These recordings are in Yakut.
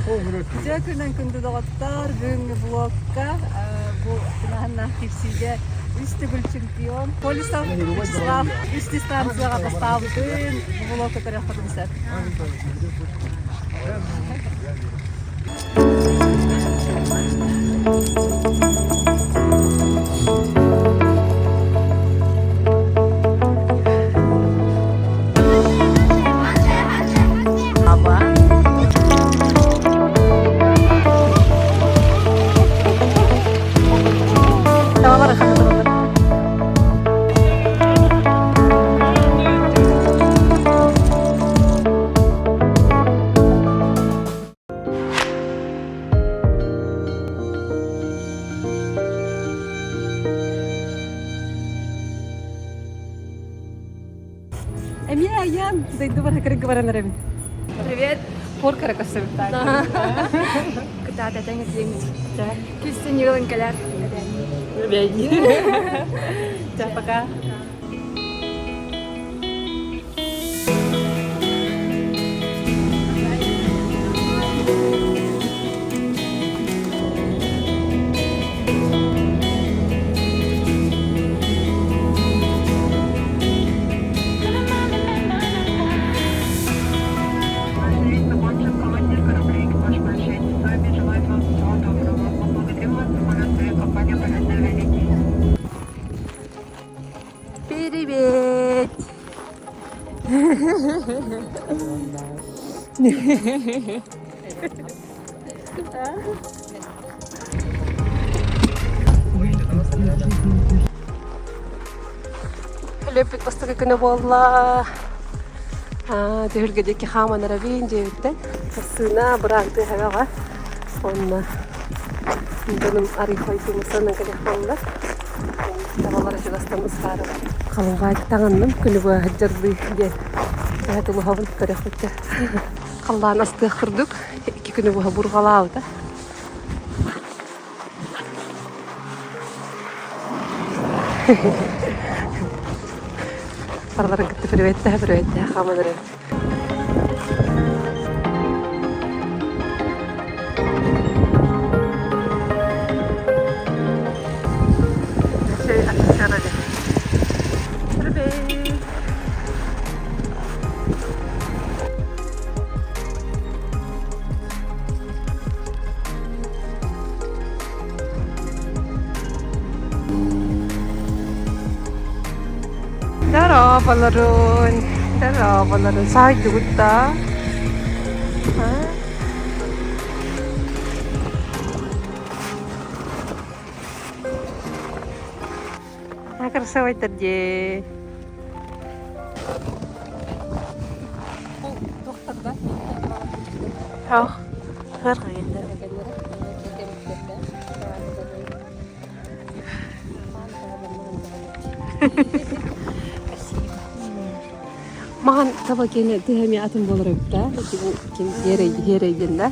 Дьэ күнэн күндү доҕоттор, бүгүҥҥү блокка бу тыҥааһыннаах киирсиигэ үс төгүл чемпион Колесов Вячеслав үс дистанцияҕа бастаабытын бу блокка көрүөххүтүн сөп. Эмиэ айан дойду баракырга баран эрэбин. Привет. Хор каракасыбыттаах. Кытаат этең этиң. Күстүн йылын кэлэр. Ча, пока. Командир корабля экипаж прощается с вами, желает вам всего доброго. Поблагодарим вас за полет авиакомпания «Полетная Великий». Привет! Лөппүт бастакы күнэ буолла. Түһүлгэ диэки хааман эрэбин дьиэбиттэн. Массыына быраанты эһэҕэ. Онно дьонум арый хойдумусанан кэлэх буолла. Табалара чугастан ыстаары. Халыҥ таҥынным күнү быһа сылдьардыы диэн эһэ тулуһабын көрөхпүттэ. Халлаан астыах курдук икки күнү быһа бурҕалаабыта. Барыларын кытта приветтээ, приветтээ хааман эрэбит. Дорооболорун, дорооболорун. Саайдыбыт да? А красивый дии. Ох, Маҕан таба киэнэ тыһа эмиэ атын буолар эбит да ким хиэрэйдин да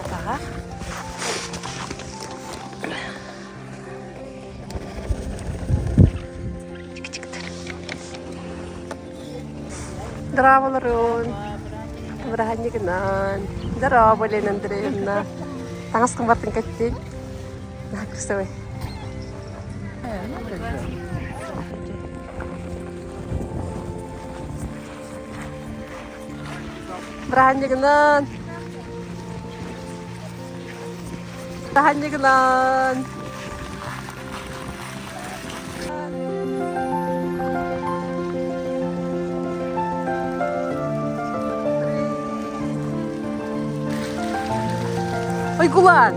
атаҕа Здраволорун! Бырааһынньыгынан! Здорово, Лена Андреевна! Таҥас кымбартын кэттин. Красивый. Бырааһынньыгынан! Бырааһынньыгынан! Уйгулаан!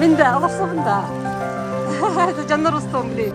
Мин да, олохсубун да. Дьоннор устуом блин.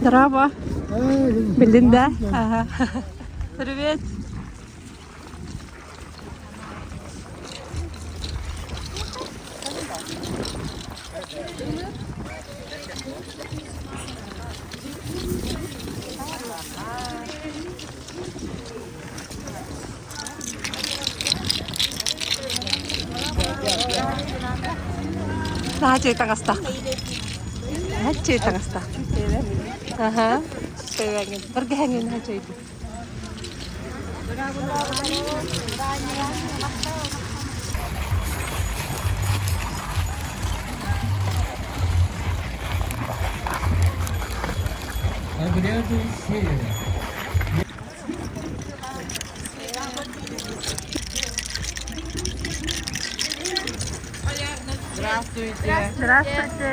Здорово. Биллин да? Ага. Привет. Наһаа таҥастаах. Наһаа таҥастаах. Аха. Бэргэһэҥин наһаа үчүгэй. Обряды севера. Здравствуйте. Здравствуйте.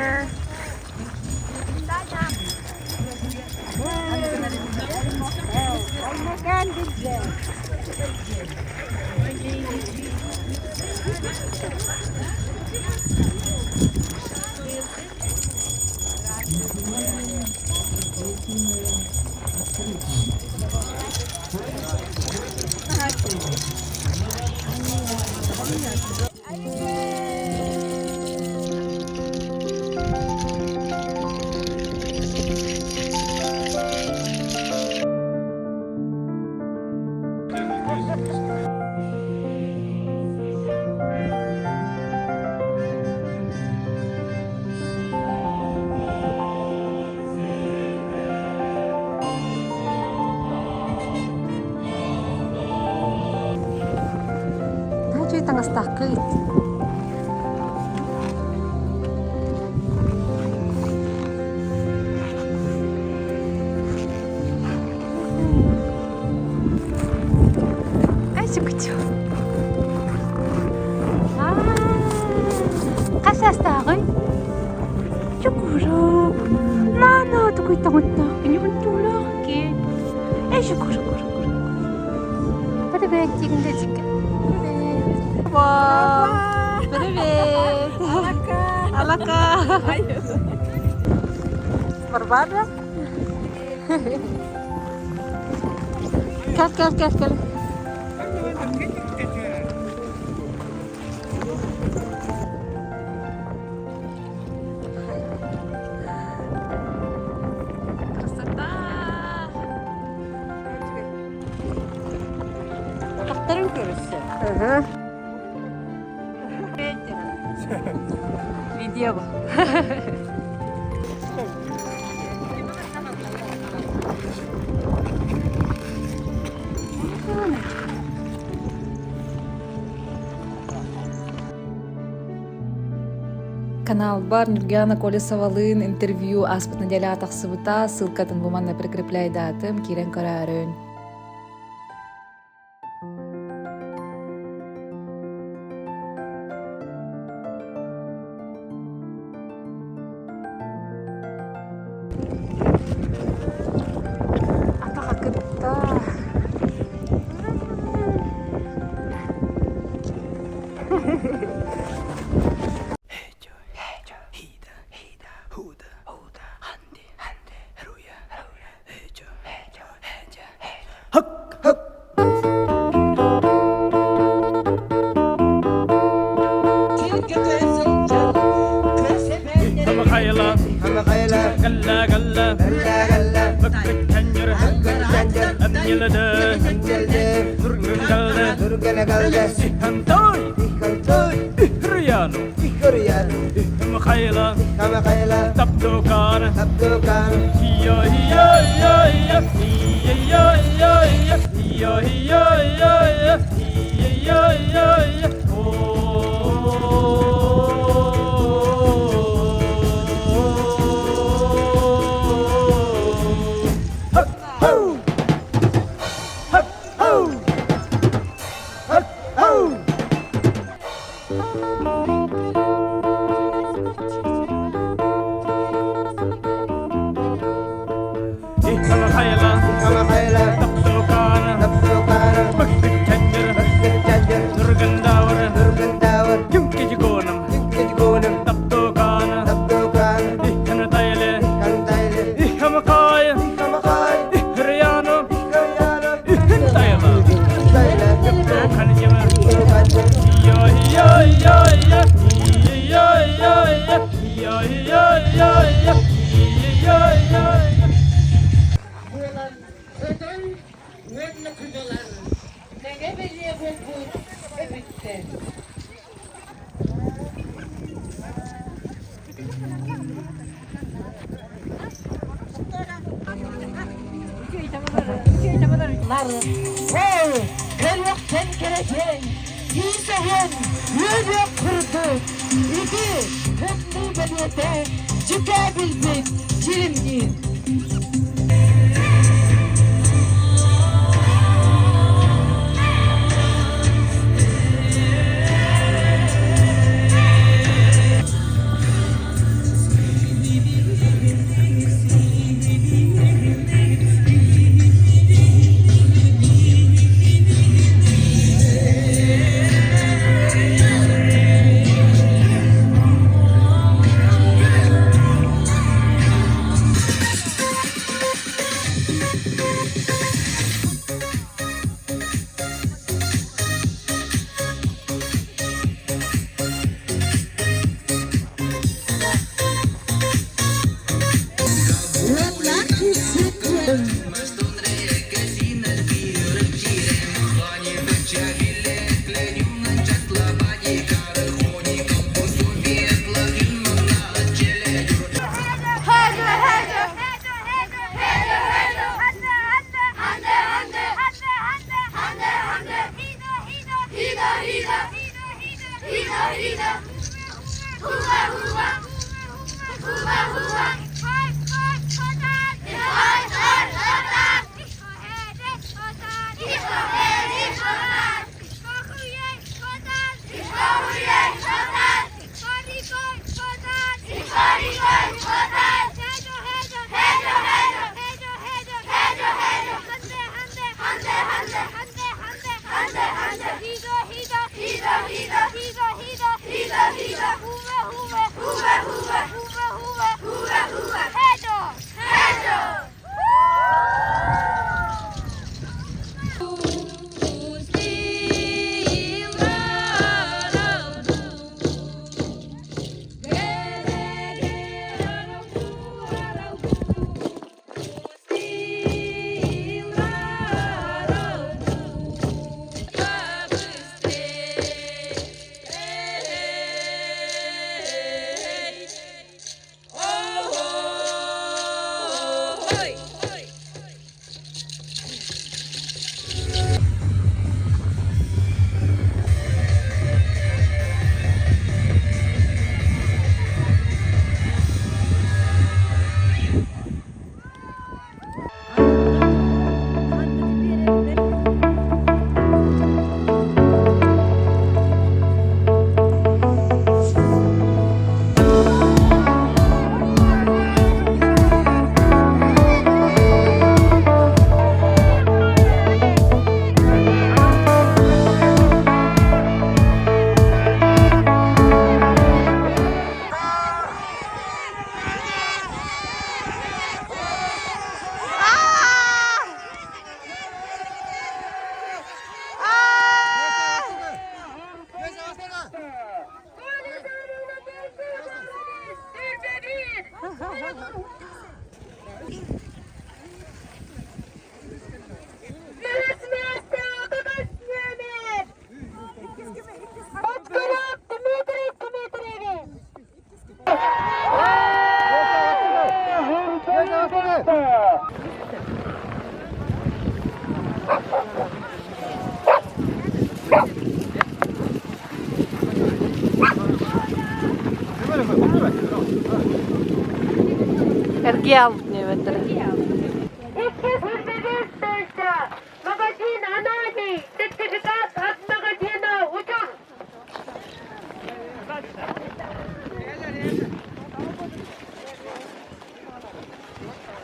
Наһаа таҥастааххыт. Ай, сүкүчү. Хас саастааҕый? Чукурук. Нана такой таҥаттаах. Кинигин туулаах киэн. Эй, шукурук, курук, курук. Привет, тигиндечик. Привет. Привет. Алака. Алака. Варвара. Кэл, кэл, кэл, кэл. Красота! Атахтарын көрүссө. Ага. Видео. Каналбар Нюргиана Колесовалыын интервью ааспыт неделяҕа тахсыбыта, ссылкатын бу манна прикрепляйдаатым, киирэн көрөөрүн. Атаха кытта. Мукдулар мэҥэ бэлиэ буолбут эбиттэр. Ол көрүөхтэн кэрэчээн, киис оһон үөрүөх курдук ити тымныы бэлиэтэ дьүкээ билбит дьиримниир. Эргиэ аалбыт диэбэттэрэ. Магазин Ананий, сертификат от магазина Утюг.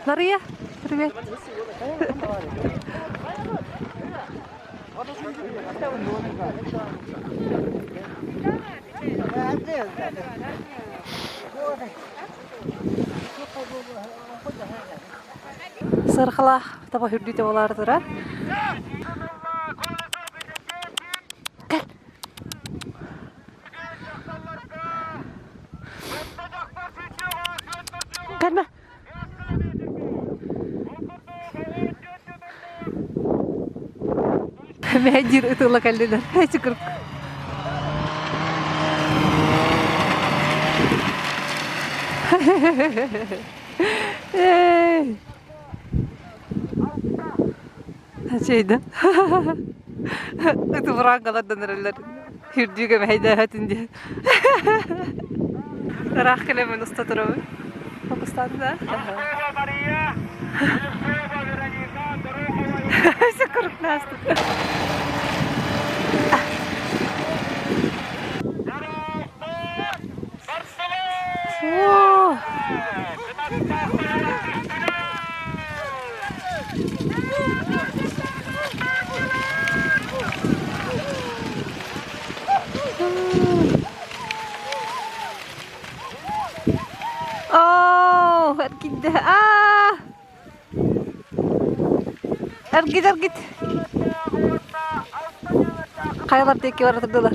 Нария, привет. Сырхалаах таба үрдүтэ болар турар. Кэл. Кэлмэ. Мэһэйдиир ытыла кэллилэр. Чукурк. Эй! Чэйдэ. Ыты бурангалардан эрэллэр. Үрдүүгэ мэһэйдээбэтин диэн. Ыраах кэлэммин уста турабын. Фокустааты да? Крупнаастык. О! Оо, эргийдэ. Аа! Эргит, эргит. Хайалар диэки бара турдулар.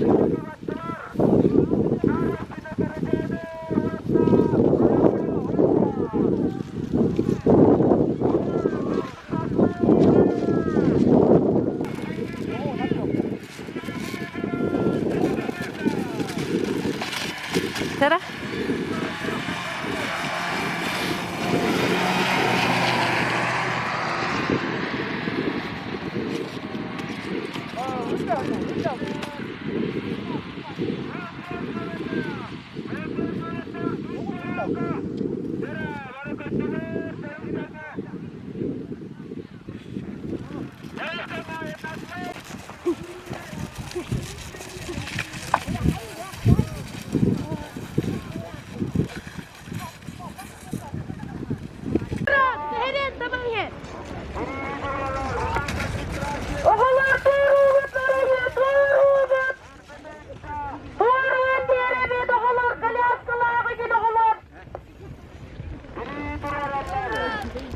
Тара.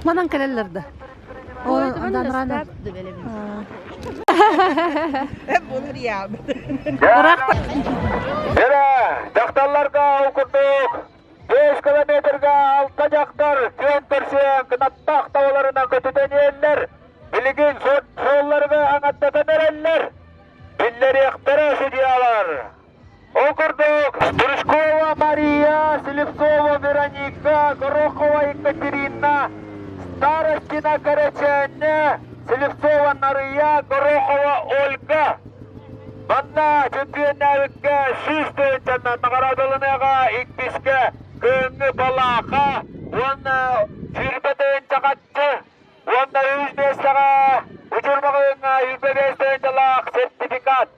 Манан кэлэллэр да. Эрэ, дьахталларга ол курдук 5 километрга алта дьахтар күөн көрсүөн кынаттаах табаларынан көтүтэн иһэллэр. Билигин суолларга аҥаттатан эрэллэр. Биллэриэхтэрэ судьялар. Ол курдук, Стручкова Мария, Слепцова Вероника, Горохова Екатерина, Старостина Кэрэчээннэ, Слепцова Нарыйа, Горохова Ольга. Манна чөмпүйүөннээбиккэ 100 тыһыынчанан наҕараадаланыаҕа, иккискэ Кыһыҥҥы Балааха уонна 20 тыһыынча хаччы уонна үс миэстэҕэ Учур маҕаһыыҥҥа 25 тыһыынчалаах сертификат.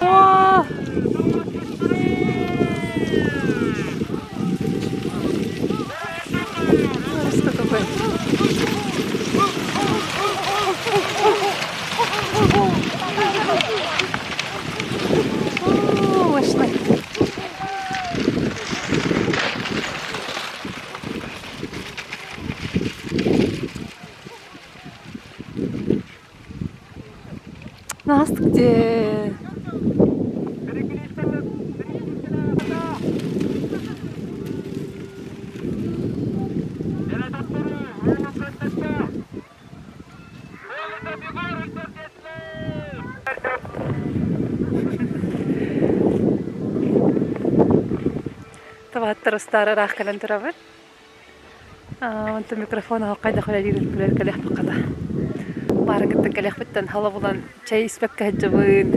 О! Что такое? О, мощно. Настык дьэ. Табаһыттар устаары ыраах кэлэн турабыт. Онтон микрофон оһох хайдах үлэлиирин билэр кэлиэхпит хата. Баарын кытта кэлиэхпиттэн хала булан чэй испэккэ сылдьабын,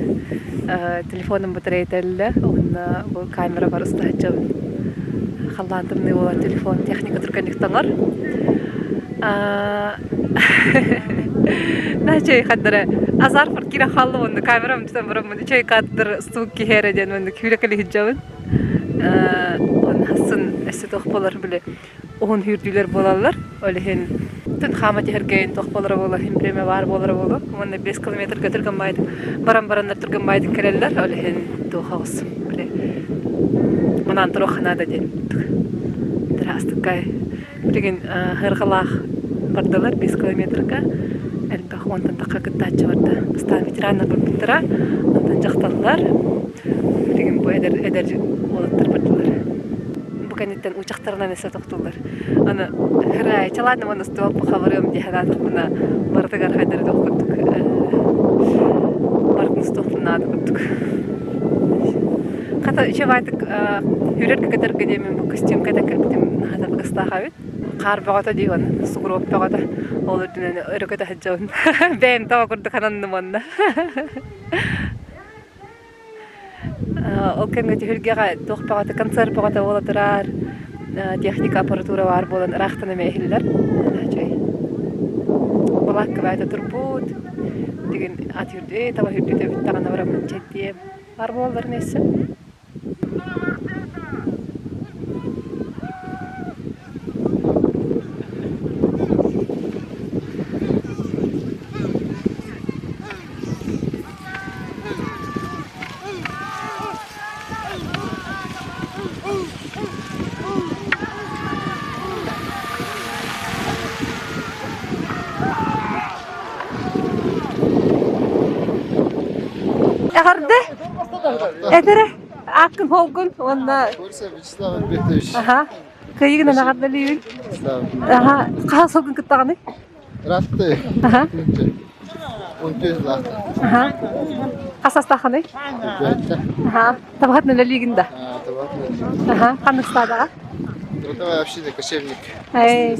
телефоным батареята өллө уонна бу камерабар уста сылдьабын. Халлаан тымныы буолан телефон техника түргэнник тоҥор. Начай хаддара азарпар киирэн хааллым уонна камерам тутан бараммын үчүгэй каадыр устубут киһи эрэ диэн уонна күүрэ кэлэ сылдьабын. Уонна хассын өссө туох буолар били уһун сүүрдүүлэр буолаллар. Ол иһин тын хаама түһэргэйин туох буолара буолуо, иһин бириэмэ баар буолара буолуо. Уонна 5 километрга түргэн баайдык баран бараннар түргэн баайдык кэлэллэр. Ол иһин туох оҕус били манаан туруохха наада диэн Здравствуйте. Билигин сыарҕалаах бардылар 5 километрга элбэх уонтан тахха кыттааччы барда. Бастаан ветераннар барбыттара, онтон дьахталлар. Билигин бу эдэр эдэр уолаттар бардылар. Бу кэнниттэн уучахтарынан эсэ тохтууллар. Аны хырай, чалаадна уонна устуоп хабырыам дии санаатахпына барытыгар хайдары туох курдук барытын устуохпун наада курдук. Хата үчүгэйдик үрэргэ көтөргө диэммин бу костюм кэтэн кэлбитим наһаа табыгастаах эбит. Хаар бөҕөтө дии уонна сугуруоп бөҕөтө. Ол үрдүнэн өрө көтө сылдьабын. Бэйэм тоҕо курдук ананным уонна. Ол кэмҥэ түһүлгэҕэ туох бөҕөтө концерт бөҕөтө буола турар, техника, аппаратура баар буолан ыраахтан эмиэ иһиллэр. Наһаа үчүгэй. Балаакка бэйэтэ турбут. Билигин ат үрдү, таба үрдүтэ бүттэҕинэ бараммын чэйдиэм. Баар буолалларын өссө. Эҕэрдэ! Этэрэ ааккын холгун уонна Вячеслав Альбертович. Аха. Кыайыгынан эҕэрдэлиибин. Аха. Хаһан сылгын кыттаҕыный? Здравствуй. Аха. Он лаахта. Аха. Хас астааххыный? Аха. Табаһытынан үлэлиигин да? Аха. Ханнык стадаҕа? Трудовая община, кочевник. Эй.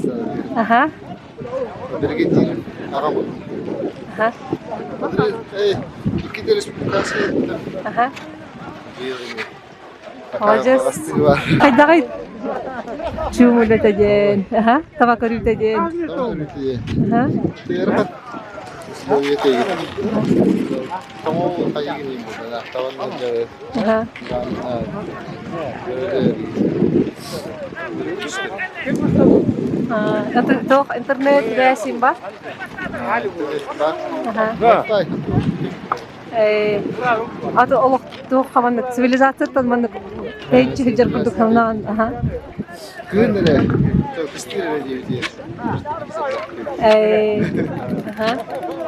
Аха. Бригадир аҕам. Аха. Эй, икки республиканский. Аха. Молодец. Хайдаҕый? Чуум үлэтэ диэн, аха, таба көрүүтэ диэн. Таба көрүүтэ диэн. Аха. Тыырхат условия Тоҥу хайыгын буолла, Аха. Туох интернет сибээсин бар? Аха. Аты олох туох хаманнык цивилизацияттан маннык тэйиччи сылдьар курдук санаан аха. Кыын эрэ, кыстыыр эрэ диэбитигэр. Аха.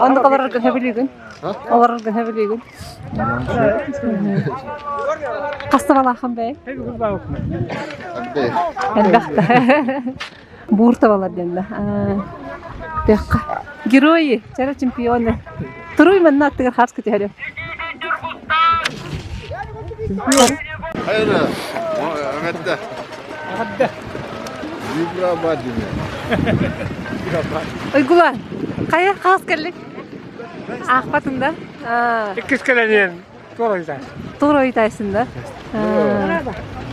Оннук олороргун сөбүлүүгүн? Олороргун сөбүлүүгүн? Хас табалааххын бэйэҥ? Элбэх да. Буур табалар диэн да. Тыахха. Герои, чара чемпионы. Туруй манна аттыгар хаарска түһэрим. Hayır, Ahmet'te. Зибра Уйгулан, хайа хаас кэллик? Аахпатын да? Иккис кэлэниэн туора Туора ыйтайсың да?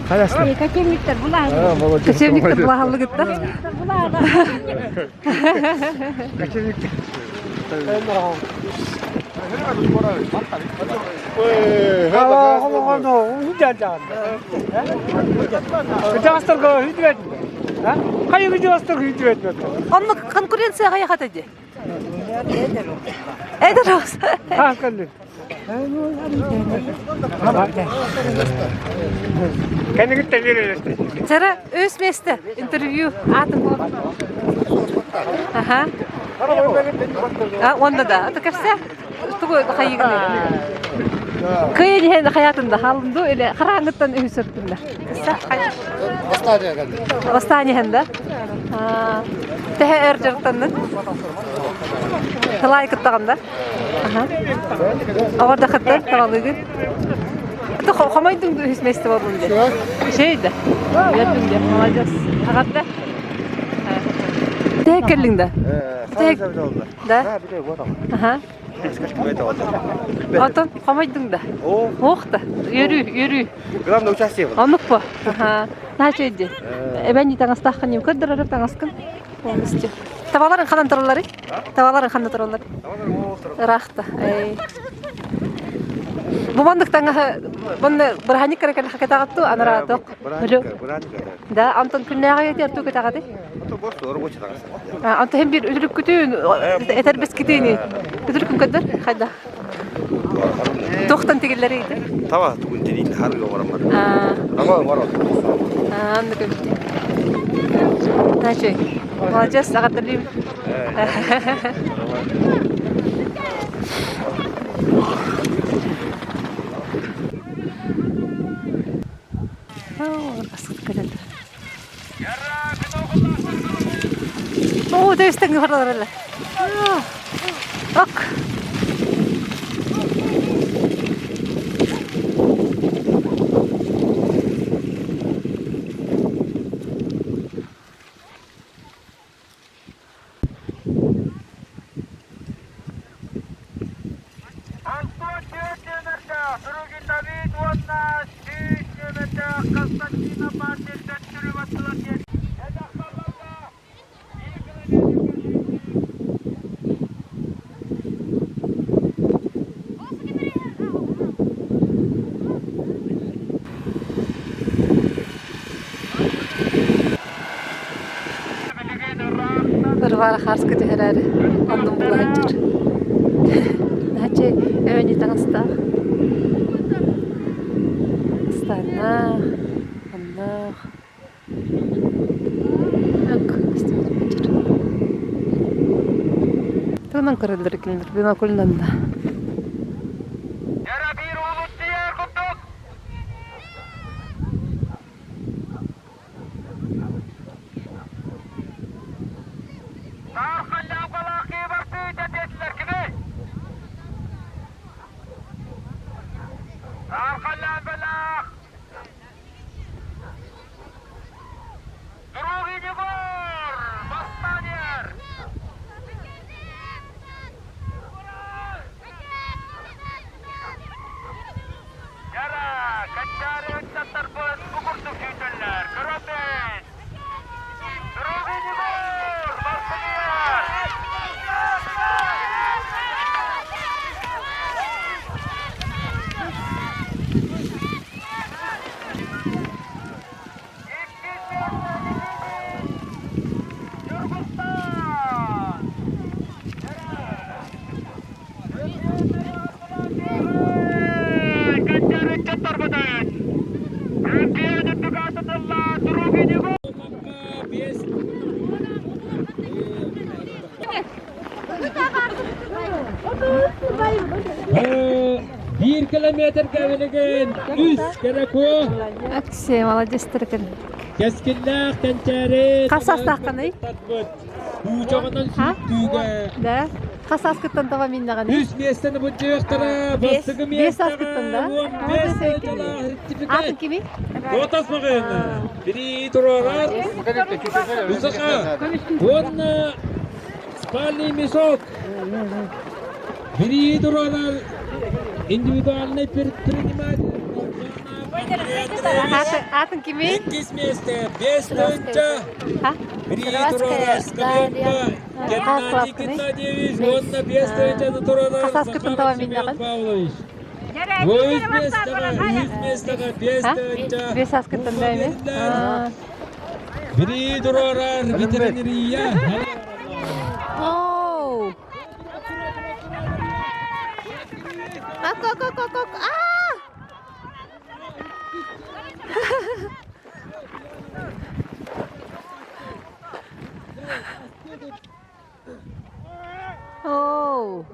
Кочевниктер булаһаллыгыттар. Кочевниктер булаһаллыгыттар. Кочевниктер. Онно конкуренция хайахата дии? Эдэр оҕус. Чара үс миэстэ интервью аатын Аха. А, онно да. Ата кэпсэ. Тугу хайыгын Кыйын иһэн хаятында халынду или харааңыттан үһүсөртүннэ. Бастаан иһэн да. Тэһэ өр дьарыктаннын. Талай кыттаҕын да. Аха. Оҕор да кыттар, табалыыгын. Аты хомойдуҥ үһүс миэстэ буоллум диэн. Үчүгэй да. Үөрдүм диэн. Молодец. Аҕатта. Тэһик кэллиҥ да? Тэһик. Да? Аха. Отон хомойдуҥ да? Ох да. Үөрүү, үөрүү. Главное участие было. Оннук по. Аха. Наача иди. Эбэн таҥастааххын ньим көрдөрөр таҥаскын полностью. Табаларын ханан туралларый? Табаларын ханна тураллар? Ыраахта. Бу маннык таҥаһы манна бырааһынньык кэрэ кэлэхэ кэтэҕэтту анарааток. Да, Антон күннээҕи этэр туу кэтэҕэти? Антон хем бир үтүрүккүтүн этэрбискитини үтүрүкүн көдөр хайда? Тохтан тигиллери ити? Таба тугун тириин харыга оҥороммар. Таба оҥорон. Аннык эбит. Значит, молодец, аҕардалыым. Оо, тэбистэн баралар Ок. Антон түөрт нүөмэрдээх Другин Давид уонна сүүс нүөмэрдээх Константин Апатин төттөрү баттылар диэн дьахталларга биир километр Варвара Харска түһэрээри оннун була сылдьар. Наһаччы эбэни таҥастаах. Станнаах, онноох. Ак, Тугунан көрөллөр кинилэр биноклынан да. Яра, каччаары ыччаттарбыт бу курдук күүтэллэр. Көрөбүт! Дорогой Егор! Барсыгыйар! Иккис миэстэ Ньургустан! Биир километр кэбилигин үс кэрэкуо. Акция молодец кэл. Кэскиллээх кэнчээри Хас саастааххыный? Куучаҕынан сүүрдүүгэ. Да. Хас сааскыттан таба миннэҕиний? Үс миэстэни былдьыахтара. Бастакы Биэс сааскыттан да? 15 Аатын кими? Отас маҕаһыына. Бiri туруорар. Усаха. Уонна спальный мешок. Бiri туруорар индивидуальный предприниматель. Аатын кими? Иккис миэстэ, бес тыһыынча. Геннадий Геннадьевич уонна биэс тыһыынчаны туруорар Хасааскытын таба Захаров миннэҕин? Семен Павлович. Үс миэстэҕэ, үс миэстэҕэ биэс тыһыынча. Биэс сааскыттан да эми? Бiri туруорар ветеринария. Оу! Ак, ак, ак, ак, ак. Аа! Оу!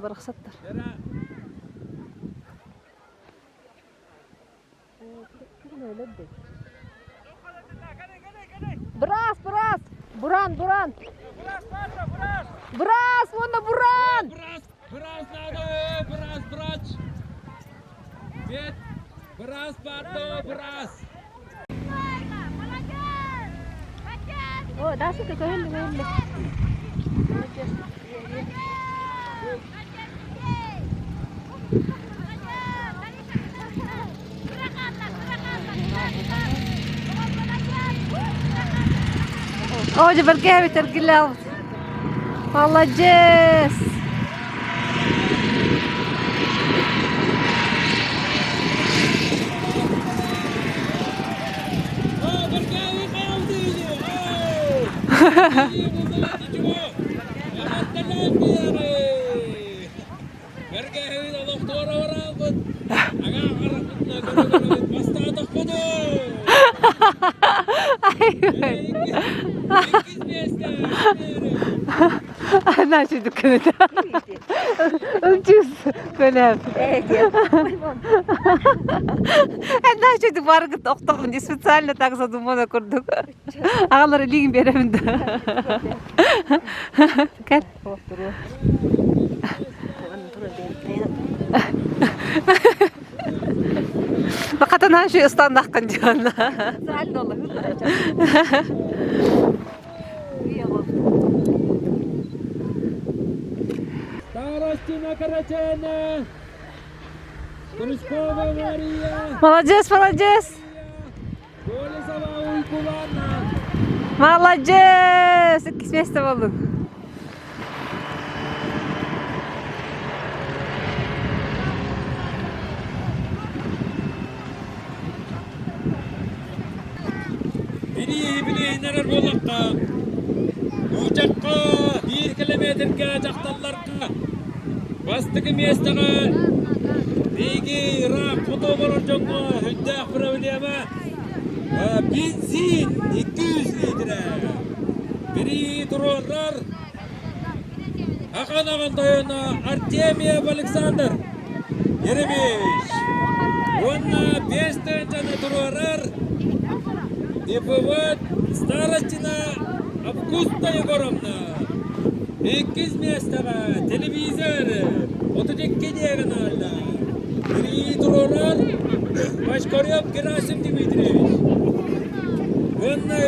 Барахсаттар. Брас, брас! Буран, буран! Быраас уонна буран! Быраас, быраас надо, быраас, врач. Бет, быраас баардоо, быраас. О, Дашенька, көһүллү, көһүллү. Оо, дьэ бэркээбит эргилээх. Молодец! Начал көнөтө. Ылчыс көнөп. Начал баргыт охтоҕун специально так задумано курдук. Аҕалар илиигин биэрэбин да. Кэл. Хатанаан шүй ыстаннаххын диэн. Старостина Карачена! Крючкова Мария! Молодец, молодец! Колесова Уйкулана! Молодец! Иккис место болдуң. Били билиһиннэрэр буоллахха, Уучахха биир километрга дьахталларга бастакы миэстэҕэ биһиги ыраах хоту олорор дьоҥҥо сүрдээх проблема бензин 200 литрэ. Бирии туруорар Ахан аҕан тойоно Артемьев Александр Еремеевич уонна 5 тыһыынчаны туруорар ИПВ Старостина Августа Егоровна. Иккис миэстэҕэ телевизор 32 диагональна. Бирии туруорар Башкарев Герасим Дмитриевич. Уонна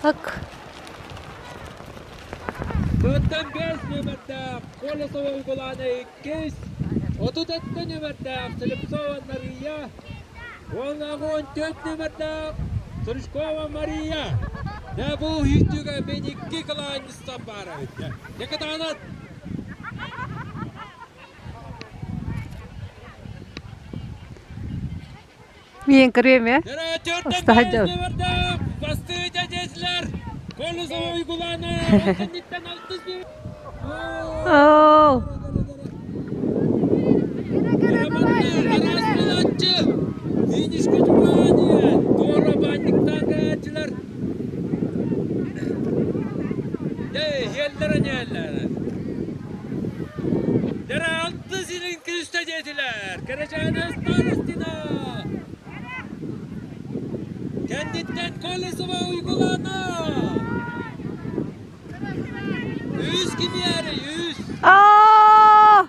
Так. Тыттан бэс нүөмэрдээх Колесова Уйгулаана иккис, 37 нүөмэрдээх Слепцова Мария, 14 нүөмэрдээх Стручкова Мария. Дэ бу үүтүгэ мен икки кылаанньыстан баар эбит. Дьэ кытаанат! Миэн көрүөм ээ. Төртөн Устаһа бэс дьон. нүөмэрдээх бастыы дьэдьэчилэр Колесова Уйгулаана кэнниттэн алтыс Оо. Араас булааччы финишка чугаһаан иһэн туора баанньыктаан кэлээччилэр дьэ иһэллэрэ ньээллэрэ дьэрэ алтыс илин күүстэ диэтилэр Кэрэчээнэ Старостина кэнниттэн Колесова Уйгулаана үс кимиэри үс Аа!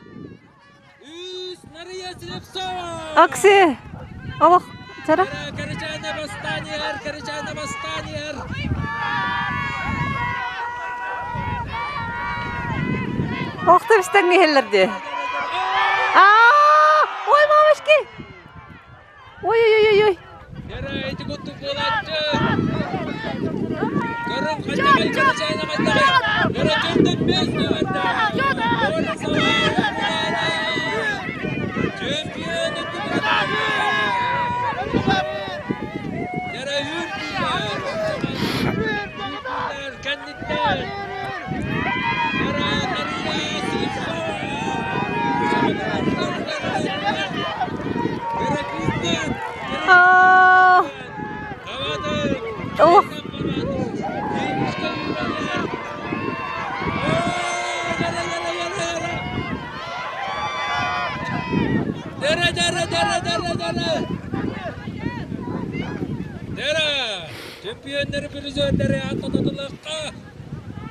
Үс Мария Слепцова! Окси! Олох, чара. Кэрэчээнэ бастаан иһэр, Кэрэчээнэ бастаан иһэр. Охтор истэн иһэллэр дии. Аа! Ой, мамочки! Ой, ой, ой, ой. Кэрэ ити куттук буолааччы. Көрүҥ ханнагай Кэрэчээнэ ханнагай. Кэрэ төрдөн бэс нүөмэрдээх. Колесова Уйгулаана. Чемпион Кэрэ үүрдүлэр. Үүрдүлэр кэнниттэн. Кэрэ Мария Слепцова. Кэрэ кыыстан. Аа! Давады. Дэрэ, дэрэ, дэрэ, дэрэ, дэрэ! Дэрэ! Чемпионнары, призердары аттататылахха!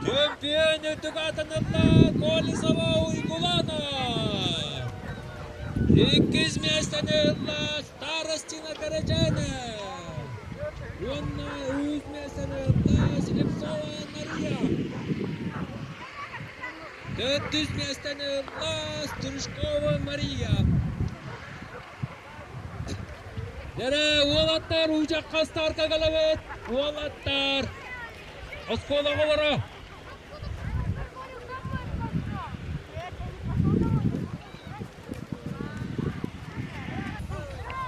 Чемпион үрдүк аатанылла Колесова Уйгулана! Иккис миэстэни ылла Старостина Карачана! Уонна үһүс миэстэни ылла Слепцова Нария! Төрдүс миэстэни ылла Стручкова Мария. Дэрэ, уолаттар, уучахха старка кэлэбит! Уолаттар! Оскуолаҕа олоро!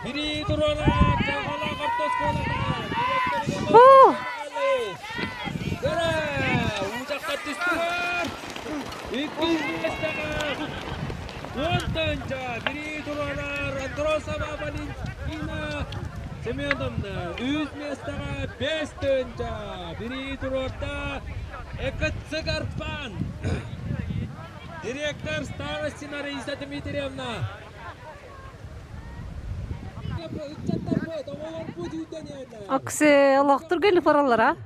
Бiri туруора Чаҕалаах орто оскуолата Дэрэ, уучахха түстүлэр! Иккис миэстэҕэ Уонтанча бiri туруорар Андросова Валентина Семеновна үс миэстэҕэ бэс тыынча бiri туруорда Экыцык Арпан Директор Старостина Раиса Дмитриевна Оксе олохтур кэлли бараллара.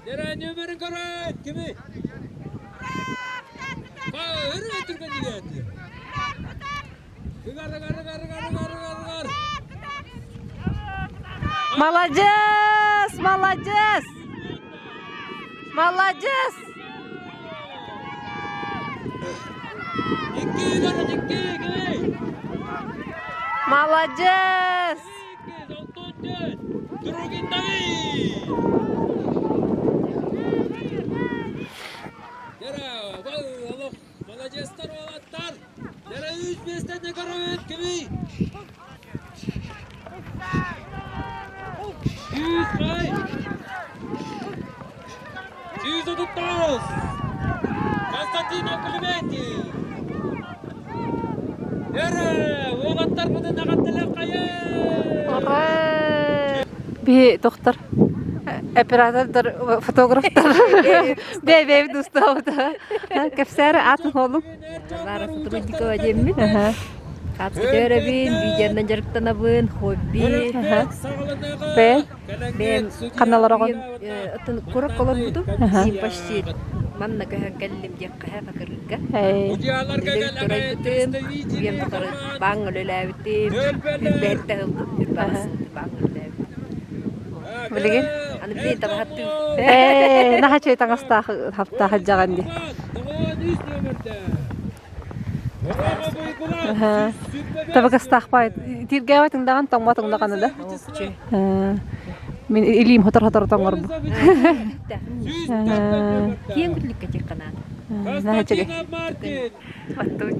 Дэрэ нөмерин көрөт кими? Өрө түргэн дигэти. Ыгар ыгар ыгар ыгар ыгар ыгар ыгар. Молодец! Молодец! Молодец! Икки ыгар икки икки. Молодец! Другин Давид! Молодецтар уолаттар! Дэрэ үс миэстэни көрөбүт кимий? Сүүс бай! 139! Константинов Климентий! Эрэ, уолаттарбытын аҕаттылар хайы! Биһи тохтор оператордар, фотографтар бэйбэйбит устаабыта. Кэпсээри аатын холум. Варвара Сотрудникова диэммин. Хаапсытыарабын, видеонан дьарыктанабын, хобби. Бэйэ? Бэйэм Ханналар оҕон? Оттон курак олорбутум. Син почти манна көһөн кэллим диэххэ Хакырыырга. Төрөйбүтүм, үйэм тухары бааҥҥа үлэлээбитим, үрбэһиттэ ылбыт, үрбэҕэс бааҥҥа үлэлээбитим. Билигин? Аны билигин табаһаттыы. Ээ, наһаа үчүгэй таҥастаах хаптаах илдьэҕин дии. Табыгастаах тииргээбэт ындаҕан тоҥмот ындаҕаны да. Мин илиим хотор-хотор тоҥорбу. Киэҥ күлүккэ тиэхханаат. Наһаа үчүгэй. Баттыбыт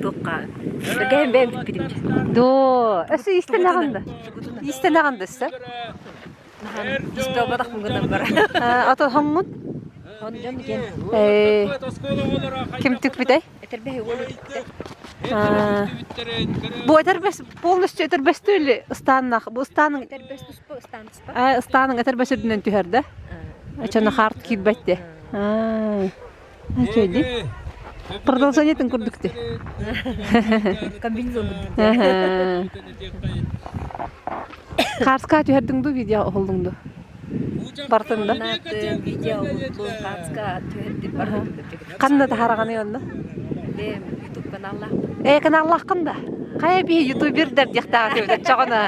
Туохха Бэгээн бэйэм бүппүтүм. Доо, өссө иистэнэҕин да? Иистэнэҕин да өссө? Истобатах муҥунан бара. Ата хоҥҥун? Хон дьон диэн. Ким түкпүтэй? Этэрбэһи уол үтүктэ. Бу этэрбэс полностью этэрбэстүү или ыстааннах? Бу ыстааның Этэрбэс туспа, ыстаан туспа. Ыстааның этэрбэс үрдүнэн түһэр да? Ачана харт киирбэт де. Үчүгэй Продолжениетын курдук ти. Комбинезон курдук. Хаарска түһэрдиҥ дуу видео оһоллуҥ дуу? Бартын да? Видео оһоллум, хаарска түһэрдим, бартын. Ханна таһараҕаный онно? Бэм ютуб каналлаах. Ээ, каналлааххын да? Хайа биһи ютубердар диэхтээҕи түбүтэ чоҕуна.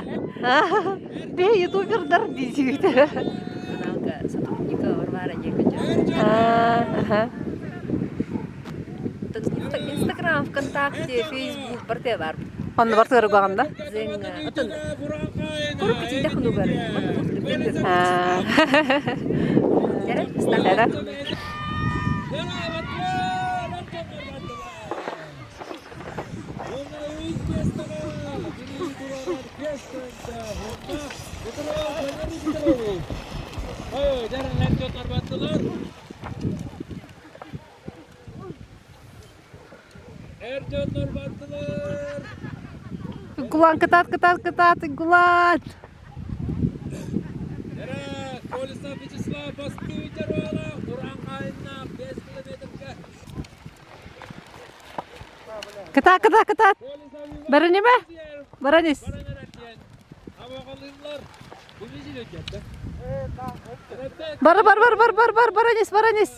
Биһи ютубердар диибит. Каналга сотрудника Варвара диэкэчэ. Инстаграм, ВКонтакте, Фейсбук барыта бар. Онно барытыгар угаҕын да? Зенга. Отон курук кичийдэх хонугар. Эра. Гулан кытаат, кытаат, кытаат, Гулан! Кытаат, кытаат, кытаат. Баран име? Баран ис. Бар, бар, бар, бар, бар, бар, баран ис, баран ис.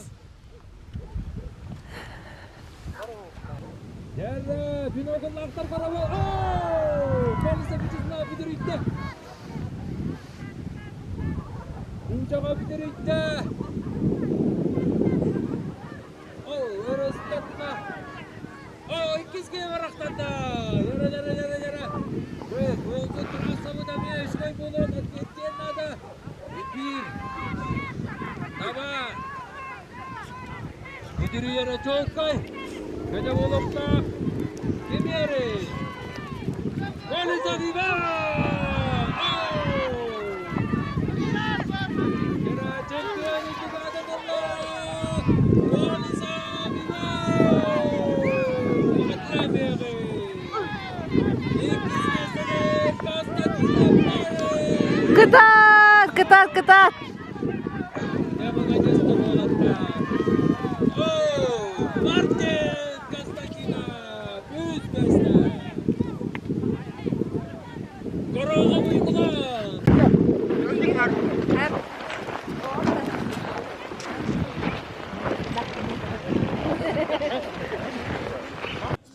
Кытаат, кытаат, кытаат!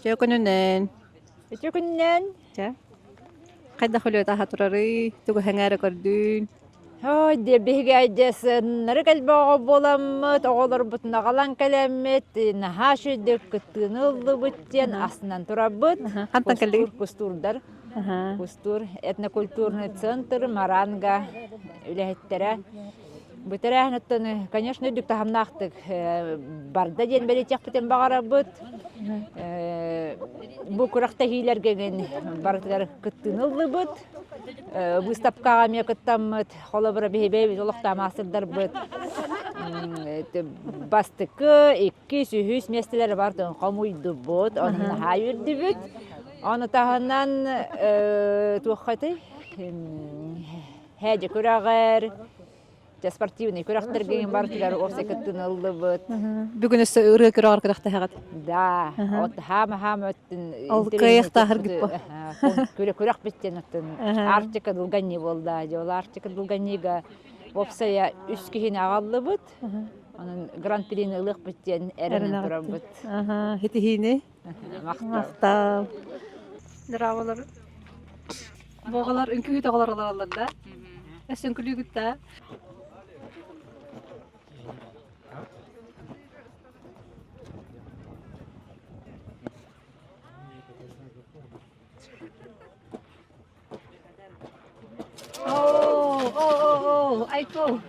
Үтүө күнүнэн. Үтүө күнүнэн. Чэ. Хайдах үлүөт аха турарый? Тугу сэҥээрэ көрдүн? Ой, дьэ биһиги айдьасыннары кэлбэҕэ буоламмыт, оҕолорбутун аҕалан кэлэммит, наһаа үчүгэйдик кыттыыны ыллыбыт диэн астынан турабыт. Хантан кэллигит? Кустуурдар. Кустуур этнокультурный центр Маранга үлэһиттэрэ. Бу тэрээһин конечно, үрдүк таһымнаахтык барда диэн бэлиэтиэхпитин баҕарабыт. Бу күрэхтэһиилэргэ барытыгар кыттыыны ыллыбыт. Выставкаҕа эмиэ кыттаммыт, холобура биһиги олохтоох маастардарбыт бастакы, иккис, үһүс миэстэлэри барытын хомуйдубут, ону наһаа үөрдүбүт. Ону таһынан туоххатай Һээдьэ күрэҕэр, дьэ спортивный күрэхтэргэ барытыгар уопсай кыттыыны ыллыбыт. Бүгүн өссө ырыа күрэҕэр күрэхтэһэҕит? Да, вот хаама-хаама өттүн Ол кыайыахтааһар гиппо. Күрэх бүттен оттон Арктика Дулганни буолла. Дьэ ол Арктика Дулганнига уопсайа үс киһини аҕаллыбыт. Онон гран-прини ылыахпыт диэн эрэнэн турабыт. Хитиһиини. Махтал. Махтал. Здраволар. Боҕалар үҥкүүһүт оҕолор олороллор да? Өссө үҥкүлүүгүт да? Оо, оо, оо, айко.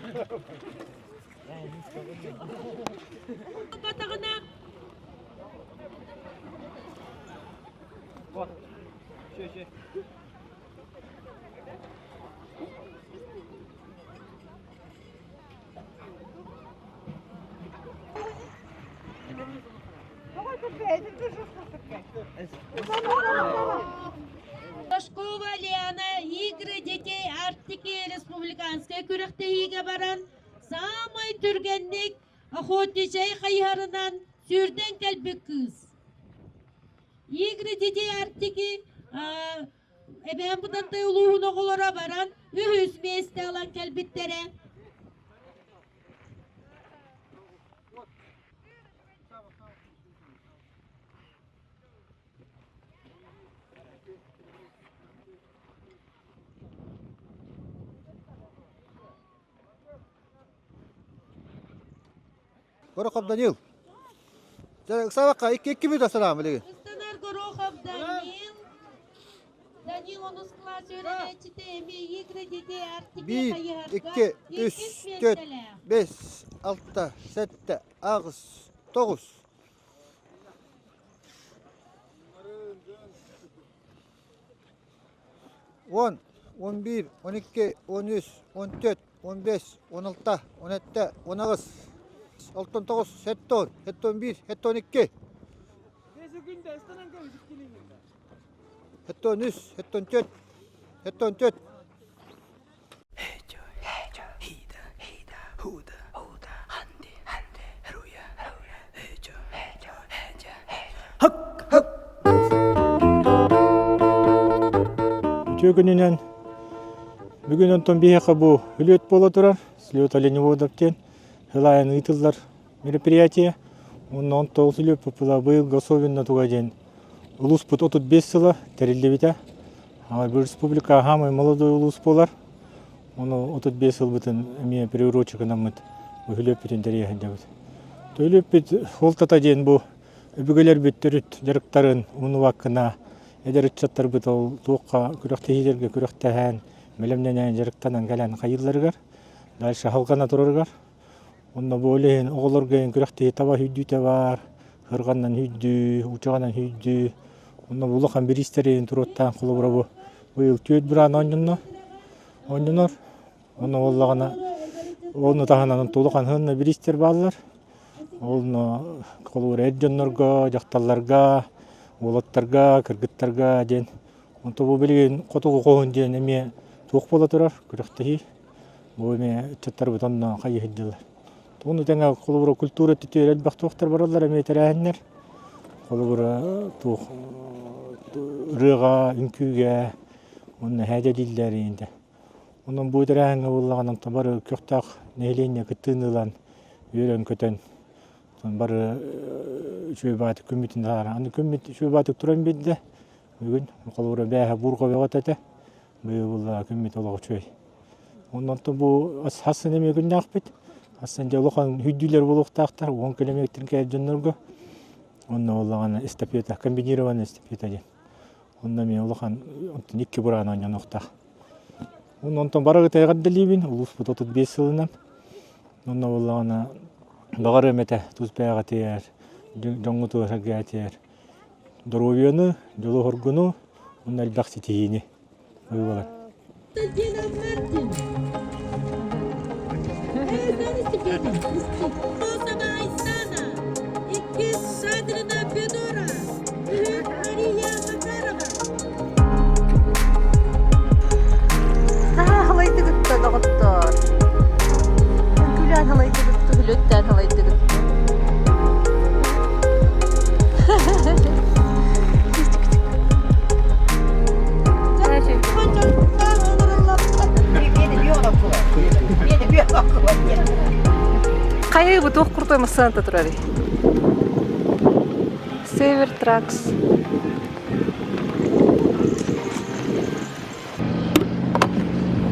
Рожкова Лиана Игры детей Арктики республиканскай күрэхтэһиигэ баран саамай түргэнник охотничай хайыһарынан сүүрдэн кэлбит кыыс. Игры детей Арктики Эбээн Бытантай улууһун оҕолоро баран үһүс миэстэ ылан кэлбиттэрэ. Горохов Данил. Ыксаабакка икки икки мүнүүтэ санаам билигин. Ыстанар Горохов Данил. Данил онус класс үөрэнээччитэ эмиэ игры детей Арктики Биир, хайыһарга икки, үс, иккис төрт, миэстэлээх. бэс, алта, сэттэ, аҕыс, тоҕус. 10, 11, 12, 13, 14, 15, 16, 17, 18, 69, 70, 71, 72. 73, 74, 74. Үтүө күнүнэн бүгүн онтон биһиэхэ бу үлүөт буола турар. Слет оленеводов диэн сыл аайын ыытыллар мероприятие. Уонна онто ол слет быйылгы особенно туга диэн улууспут 35 сыла тэриллибитэ. Бу республика самый молодой улуус буолар. Ону 35 сылбытын эмиэ приурочканаммыт үһүлүөппүтүн тэрийэ сылдьабыт. Төлүөппүт суолтата диэн бу өбүгэлэрбит төрүт дьарыктарын умнубаккына эдэр ыччаттарбыт ол туохха күрэхтэһиилэргэ күрэхтэһэн, бэлэмнэнэн, дьарыктанан кэлэн хайыылларыгар, дальше халҕана турарыгар. Онно бу иһин оҕолорго күрэхтэһии таба сүүрдүүтэ баар, ырҕаннан сүүрдүү, учаҕынан сүүрдүү. Онно бу улахан бириистэрин туруоттаан холобура бу быйыл түөрт быраан оонньонно, оонньонор. Онно буоллаҕына ону таһынан улахан ханна бириистэр бааллар. Онно холобура эр дьоннорго, дьахталларга, уолаттарга, кыргыттарга диэн. Онто бу билигин хотугу хоһун диэн эмиэ туох буола турар күрэхтэһии. Бу эмиэ ыччаттарбыт онно хайыы сылдьаллар. Ону тэҥэ холобура культура өттүтүгэр элбэх туохтар бараллар эмиэ тэрээһиннэр. Холобура туох ырыаҕа, үҥкүүгэ уонна һээдьэ дииллэр инде. Онон бу тэрээһиҥҥэ буоллаҕына онтон бары көхтөөх нэһилиэнньэ кыттыыны ылан үөрэн-көтөн бары үчүгэй баҕайытык күммүтүн таһааран аны күммүт үчүгэй баҕайытык туран биэрдэ бүгүн холобура бээһэ буурҕа бөҕөтө этэ быйыл буоллаҕа күммүт олох үчүгэй онон бу хас эмиэ күннээхпит хас дьэ улахан сүүрдүүлэр буолуохтаахтар 10 километр кэлэр дьоннорго онно буоллаҕына эстафета комбинированная эстафета диэн онно эмиэ улахан онтон икки бураан оонньонуохтаах онтон барыгыт эҕэрдэлиибин улууспут 35 сылынан онно буоллаҕына баҕарыам этэ тус бэйэҕитигэр дьоҥҥутугар сэргээтигэр доруобуйаны дьолу-соргуну уонна элбэх ситиһиини уйулар Константина Мартин. Тосова Айсана. Иккис Шадрина Федора. Үһүс Мария Макарова. Халайдыгытта доҕоттоор. Үҥкүүлээн халайдыгытта, күлүттээн халайдыгытта. Хайа бу туох крутой массыыната турарый? Север Тракс.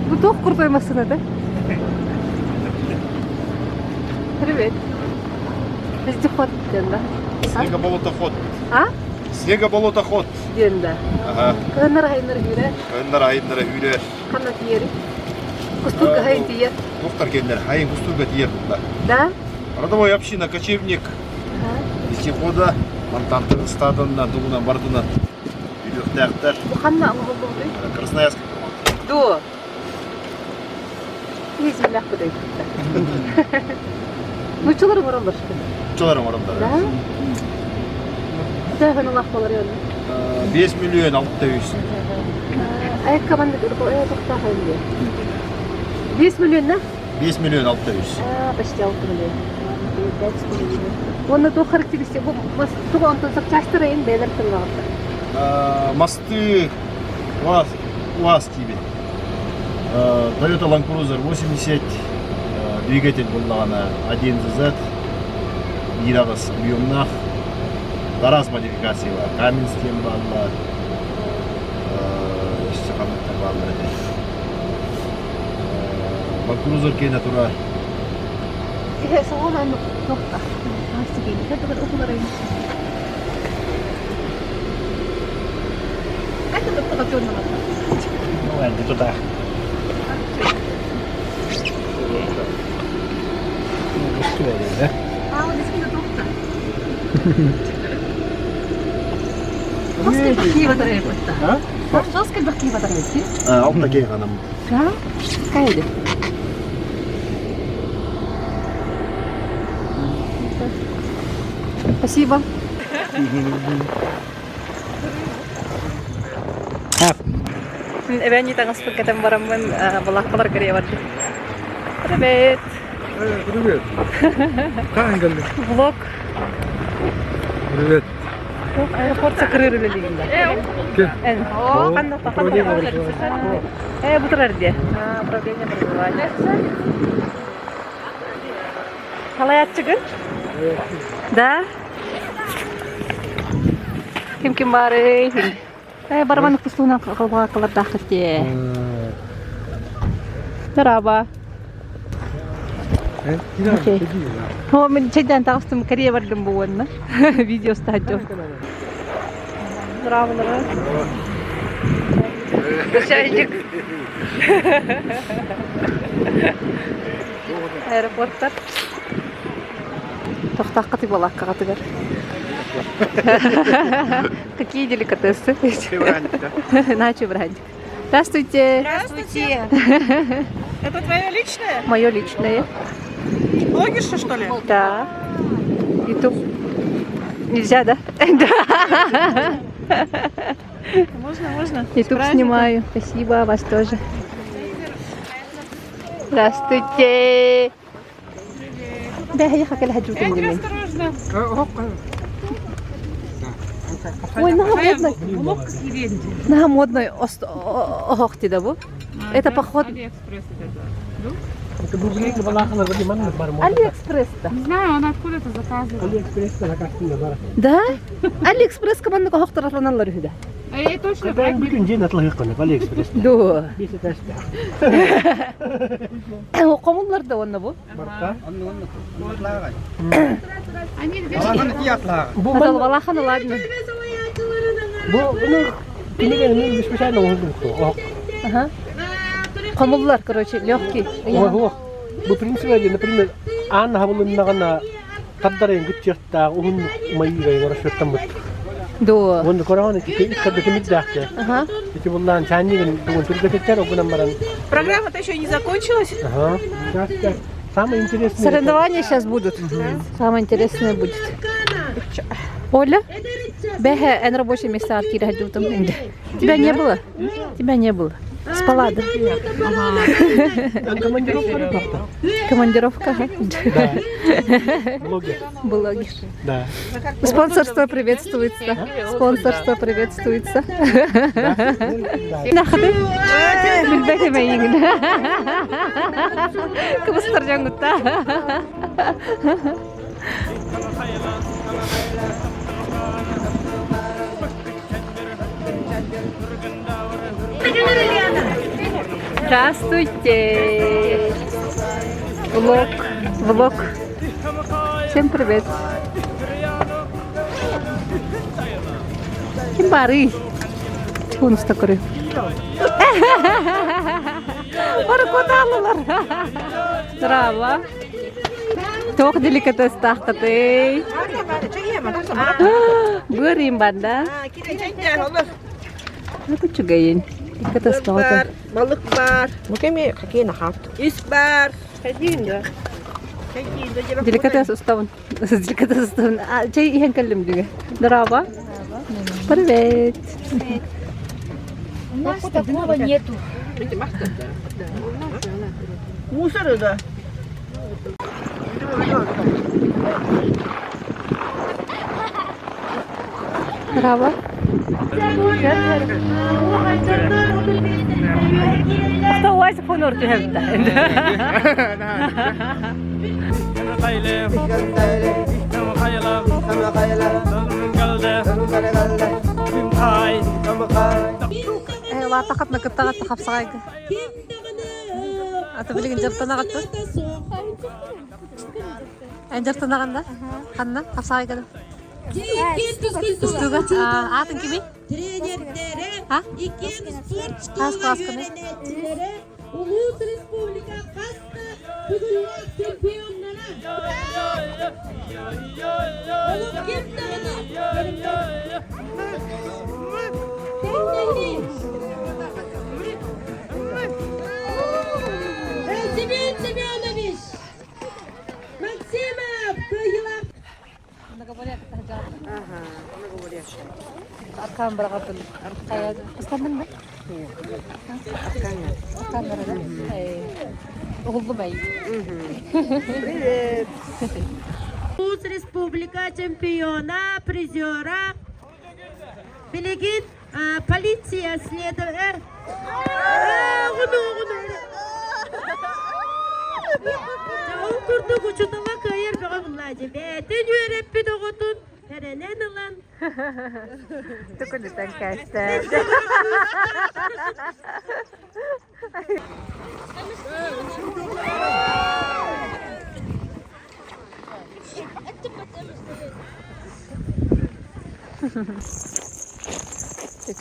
Бу туох крутой массыыната? Привет. Вездеход диэн да? Снегоболотоход. А? Снегоболотоход. Диэн да. Ага. Кыһыннар айыннар үүрэр. Кыһыннар айыннара үүрэр. Ханна тиийэри? Кустурга хайын тиийэр. Туохтар кэллэр? Хайын кустурга тиийэр буолла. Да? Родовой община кочевник. Вездехода мантан стадонна тугунан бардынан Үтүөхтээхтэр. Бу ханна оҥоһуллубутуй? Красноярск. Дуо? Иһизмлээх быдайбыттар. Нуччалар оҥороллор что Нуччалар оҥороллор. Да? Төһөн улах болар аны? 5 миллион 600. Айыкка маннык тохтаах өлүө. 5 миллион на? 5 миллион 600. Почти 6 миллион. 5 Уонна туох характеристика бу тугу онтон запчастары ин бэйэлэр тыллаҕыттар? Мосты УАЗ, УАЗ тиби. Toyota Land Cruiser 80 двигатель буллаҕына 1Z биир аҕыс объемнаах араас модификациялар Каменс диэн бааллар өссө ханныктар бааллар этэ Land Cruiser киэнэ турар Ну, туда. Алта кейганам. Кайды. Спасибо. Мин эбэни таҥаспын кэтэн бараммын балааккалар кэрийэ бардым. Привет! Привет. Хаһан кэллиҥ? Влог. Привет. Аэропорт сакырыр үлэлиигин да? Эн. Ханна ханна Э, бу турар дии. Управление образования. Салайааччыгын? Да? Ким ким баарый? Э, барабан тустуунан кылбаакалардааххыт дии. Здорово. Окей. О, мен чайдан таҕыстым, Корея бардым бу уонна. Видео устааччы. Здорово, Чайник. Аэропорттар. Тохтааххытый балааккаҕытыгар. Какие деликатесы? Начо бранник. Здравствуйте. Здравствуйте. Это твое личное? Мое личное. Блогерша, что ли? Да. Ютуб. Нельзя, да? Да. Можно, можно. Ютуб снимаю. Спасибо, вас тоже. Здравствуйте. Бэһэйэ хакел хаджутум Осторожно. Ой, наха модно. Наха модно оһох да бу. Это поход. Алиэкспресс это. Это бу Алиэкспресс да. Не знаю, он откуда-то заказывал. Алиэкспресс заказ бар. Да? Алиэкспресс команда оһохторланаллар үһү да. А я точно Когда бүтүн дьиэн атылыһык Алиэкспресс. Дуо. Биир этажда. Хомуллар да онно бу. Барта. Они где Бу Балахан ладно. Бу ну кинигэ мен специально оҥордум. Ага. Хомуллар, короче, легкий. Ох, бу принципе, например, аан хабылыннаҕына тардарын күтчэхтээх уһун майыыга расчеттаммыт. Дуо. Уонна көрөҕүн ити иккарда тимирдээхте. Ага. Ити буллаан чаанньыгын тугун түргэтиттэр огунан баран. Программа-то еще не закончилась? Ага. Сейчас самое интересное. Соревнования сейчас будут. Самое интересное будет. Оля, бэхэ, эн рабочее место аркира там. Тебя не было? Тебя не было. Спала, да? Командировка Командировка, ага. Да. Блогер. Блогер. Да. Спонсорство приветствуется. Спонсорство приветствуется. Нахады? Билбэт эмэйиҥин. Кыбыстар дьоҥҥутта. Здравствуйте! Влог, влог. Всем привет. Ким баарый? Тунуста көрү. Оркуталылар. Здраво. Туох деликатестааххытый? Быырыым банда. Үчүгэйин. Деликатес баҕата. Балык бар. Ис бар. Деликатес уставын. Деликатес уставын. Чэй иһэн кэллим дигэ. Здраво. Привет. У нас такого нету. Мусор да. Здраво. Кто фонор түһэбит Лаатахат накыттаҕат хапсаҕайга. Ата билигин дьартанаҕаттыр. Эн дьартанаҕын да? Ханна? Хапсаҕайга да? Тустууга? Аатын кимий? Тренердere, А? иккиэн спорт Хас школа классканы? үөрэнээччилэрэ, улуус республика хас да бүгүннээх чемпионнара. Олох ким даҕаны тэҥнэһии. Семен Семенович Максимов кыайыылаах Аркан быраҕатын хайа ыстанныҥ да? Аркан барара. Уһуллум ай. Привет. Улуус республика чемпиона, призера. Билигин полиция следователь Ол курдук учуутала кыайар бөҕө буллаачы. Бэйэтин үөрэппит оҕотун эрэнэн ылан Түкүнүтэн кээстэ.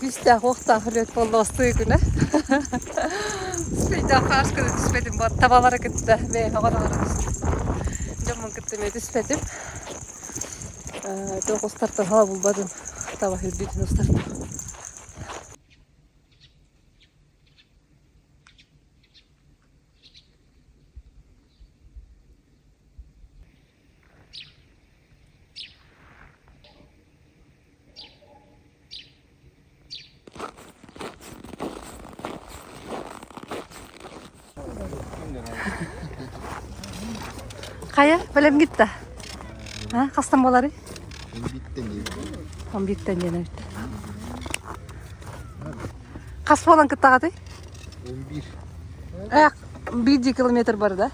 Күүстээх уохтаах үлэт буолла бастыы күнэ. Спейдаах хаасканы түспэтим, табалары кытта бэйэм оҕолору түстүм. Дьоммун кытта эмиэ түспэтим. Туох устартан хала булбатым. Таба үрдүтүн устартан. Хайа, бэлэм гитта. А, хастан буоларый? Он бииртэн диэн эбит. Хас буолан кыттаҕатый? 11. Э, биир километр бар да?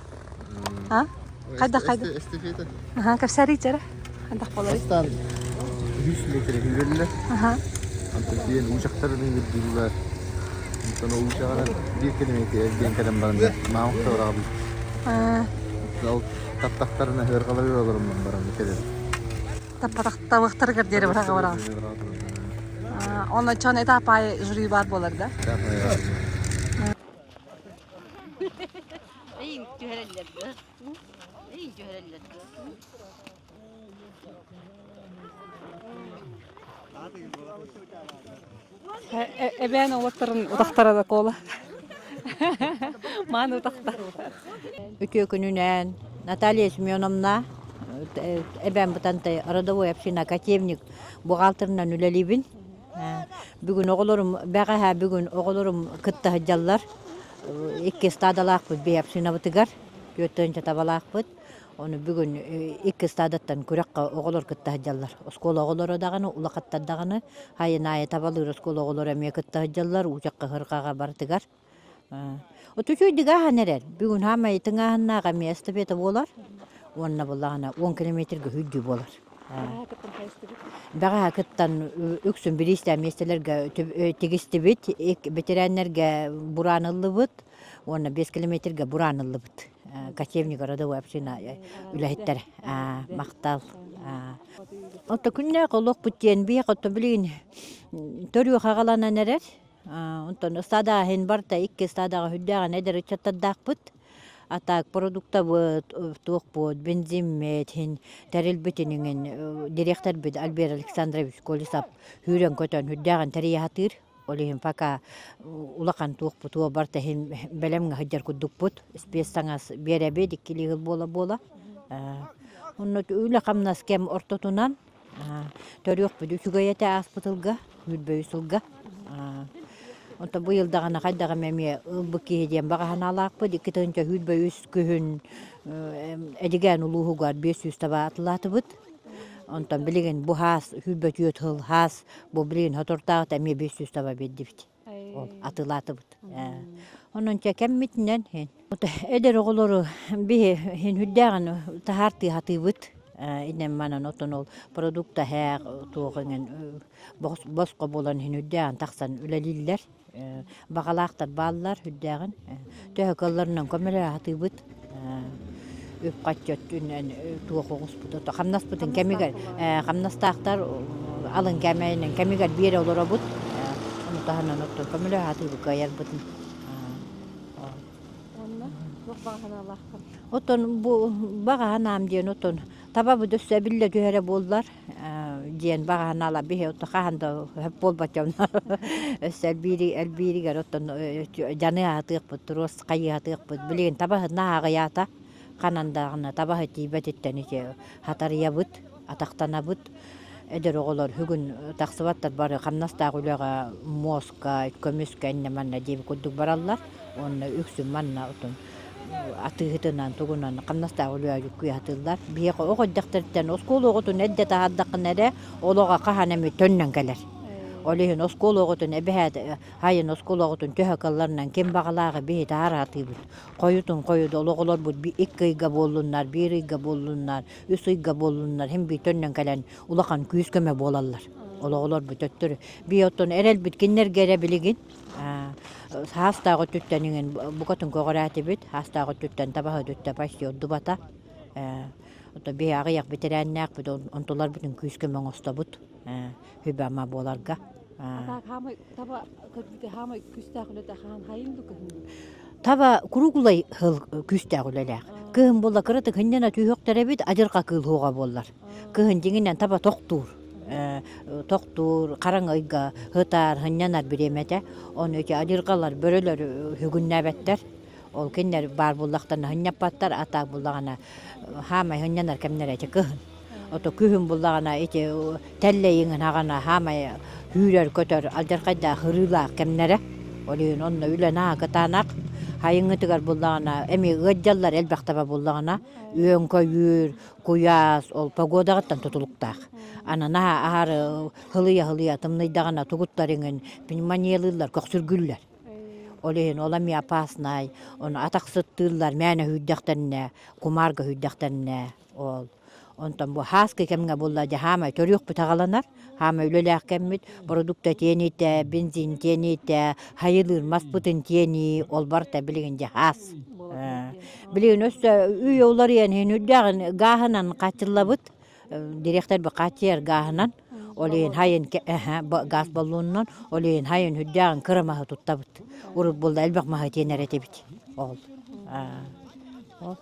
А? Хайда хайда? Эстафета. Аха, кэпсээрий эрэ. Хайдах буоларый? Бастаан 100 метр үһүрэллэр. Аха. Онтон тиийэн уучахтарын үһүрдүүллэр. Онтон ол уучаҕынан биир километр эргийэн кэлэн баран маамыкта быраҕабын. Ол таптахтарына ыарҕаларыгар олорон баран кэлэр. Таппатахтабыахтарыгар диэри быраҕа бараҕын. Онно чон этап аайы жюри баар буолар да? Эйин түһэрэллэр да? Эйин түһэрэллэр да? Эбээн уолаттарын утахтара да кола. Мааны утахтар. Үтүө күнүнэн Наталья Семеновна эбээн Бытантай родовой община Котевник бухгалтерынан үлэлиибин. Бүгүн оҕолорум бэҕэһээ бүгүн оҕолорум кытта сылдьаллар. Икки стадалаахпыт биһи общинабытыгар, түөрт табалаахпыт. Ону бүгүн икки стадаттан күрэххэ оҕолор кытта сылдьаллар. Оскуола оҕолоро даҕаны, улахаттар даҕаны, хайын аайы табалыыр оскуола оҕолоро эмиэ кытта сылдьаллар, уучахха һырҕаҕа барытыгар. Отучуйдук ааһан эрэр. Бүгүн хаамай тыҥааһыннаах эмиэ эстафета буолар. Уонна буллаҕына 10 километрга сүүрдүү буолар. Бэҕэһээ кыттан үксүн бириистээх миэстэлэргэ тигистибит, бэтэрээннэргэ бураан ыллыбыт уонна 5 километрга бураан ыллыбыт. Кочевник родовой община үлэһиттэрэ. Махтал. Ото күннээх олохпут диэн биһиэхэ ото билигин төрүөх аҕаланан эрэр. Онтон ыстаадаҕа иһин барыта икки ыстаадаҕа сүрдээҕин эдэр ыччаттардаахпыт. А так продуктабыт, туохпут, бензиммит иһин тэрилбитин иҥин дириэктэрбит Альберт Александрович Колесов сүүрэн-көтөн сүрдээҕин тэрийэ сатыыр. Ол иһин пока улахан туохпут барыта иһин бэлэмҥэ сылдьар курдукпут. Спецтаҥас биэрэбит иккилии сыл буола-буола. Онно үлэ-хамнас кэм ортотунан Төрүөхпүт үчүгэй этэ ааспыт сылга, сүүрбэ үс сылга. Онтон быйыл даҕаны хайдах эмэ эмиэ ылбыт киһи диэн баҕа санаалаахпыт. 2023 күһүн Эдьигээн улууһугар 500 таба атылаатыбыт. Онтон билигин бу хаас 24 сыл хаас бу билигин соторутааҕыта эмиэ 500 таба биэрдибит. Ол атылаатыбыт. Онон чэ кэммитинэн эдэр оҕолору биһи иһин үрдээҕин таһаартыы сатыыбыт. Инэн манан отон ол продукта һээх туох иҥэн босхо буолан иһин үрдээҕин тахсан үлэлииллэр. Баҕалаахтар бааллар үрдээҕин. Төһө кыалларынан көмөлөһө сатыыбыт. Үп-харчы өттүнэн туох оҕуспут ото хамнаспытын кэмигэр хамнастаахтар алын кээмэйинэн кэмигэр биэрэ олоробут. Ону таһынан оттон көмөлөһө сатыыбыт кыайарбытын. Онно туох баҕа санаалааххын? Оттон бу баҕа санаам диэн оттон табабыт өссө эбиллэ түһэрэ буоллар диэн баҕа санаалар биһи оттон хаһан да сөп буолбат дьоннор өссө элбиири элбииригэр оттон дьаныһа сатыахпыт туруос хайыы сатыахпыт билигин табаһыт наһаа аҕыйаата ханан даҕаны табаһыт тиийбэтиттэн ити хатарыйабыт атахтанабыт Эдэр оҕолор бүгүн тахсыбаттар бары хамнастаах үлэҕэ муоска, көмүскэ иннэ манна диэбит курдук бараллар. Уонна үксүн манна отун атыыһытынан тугунан хамнастаах үлэҕэ дьүккүйэ сатыыллар. Биһиэхэ оҕо эрдэхтэриттэн оскуола оҕотун эрдэ таһаардаххына эрэ олоҕо хаһан эмит төннөн кэлэр. Ол иһин оскуола оҕотун эбэһээт айын оскуола оҕотун төһө кылларынан ким баҕалааҕы биһи таһараатыыбыт. Хойутун хойут ол оҕолорбут икки ыйга буоллуннар, биир ыйга буоллуннар, үс ыйга буоллуннар иһин биир төннөн кэлэн улахан күүс-көмө буолаллар. Ол оҕолорбут төттөрү. Бии оттон эрэлбит кинилэргэ эрэ билигин саастаах өттүттэн иҥин букатын көҕүрээтибит, саастаах өттүттэн табаһыт өттө почти ордубата. Ото биһи аҕыйах бэтэрээннээхпит, онтуларбытын күүс-көмө оҥостобут сүбэ-ама буоларга. Таба көрбүтэ хаамай күүстээх үлэтэ хаан хайын ду кыһын Таба круглай сыл күүстээх үлэлээх. Кыһын буолла кыратык хынньана түһүөхтэрэбит, адьырҕа кыыл суоҕа буоллар. Кыһын дьиҥинэн таба тохтуур. Тохтуур, хараҥа ыйга сытар, хынньанар бириэмэтэ. Ону ити адьырҕалар, бөрөлөр сүгүннээбэттэр. Ол кинилэр баар буоллахтарына хынньаппаттар, а так буллаҕына хаамай хынньанар кэмнэрэ ити кыһын. Ото күһүн буллаҕына ити тэллэйиҥин хаҕана хаамай сүүрэр-көтөр алдьархайдаах ырыылаах кэмнэрэ. Ол иһин онно үлэ наһаа кытаанах. Хайыҥҥытыгар буллаҕына эмиэ ыалдьаллар элбэх таба буллаҕына үөн-көйүүр, куйаас ол погодаҕыттан тутулуктаах. Аны наһаа аһары сылыйа-сылыйа тымныйдаҕына тугуттар иҥин пневмониялыыллар, көхсүргүүллэр. Ол иһин ол эмиэ опаснай, ону атахсыттыыллар, мээнэ сүүрдэхтэринэ, кумаарга сүүрдэхтэринэ ол. Онтон бу һааскы кэмҥэ буолла дьэ хаамай төрүөхпүт аҕаланар, хаамай үлэлээх кэммит, продукта тиэниитэ, бензин тиэниитэ, хайылыыр маспытын тиэнии, ол барыта билигин дьэ хаас. Билигин өссө үйэ уларыйан иһин үрдээҕин гааһынан хааччыллабыт, дириэктэр хааччыйар гааһынан, ол иһин хайын гаас баллонунан, ол иһин хайын үрдээҕин кыра маһы туттабыт. Урут буолла элбэх маһы тиэнэр этибит. Ол. Ол.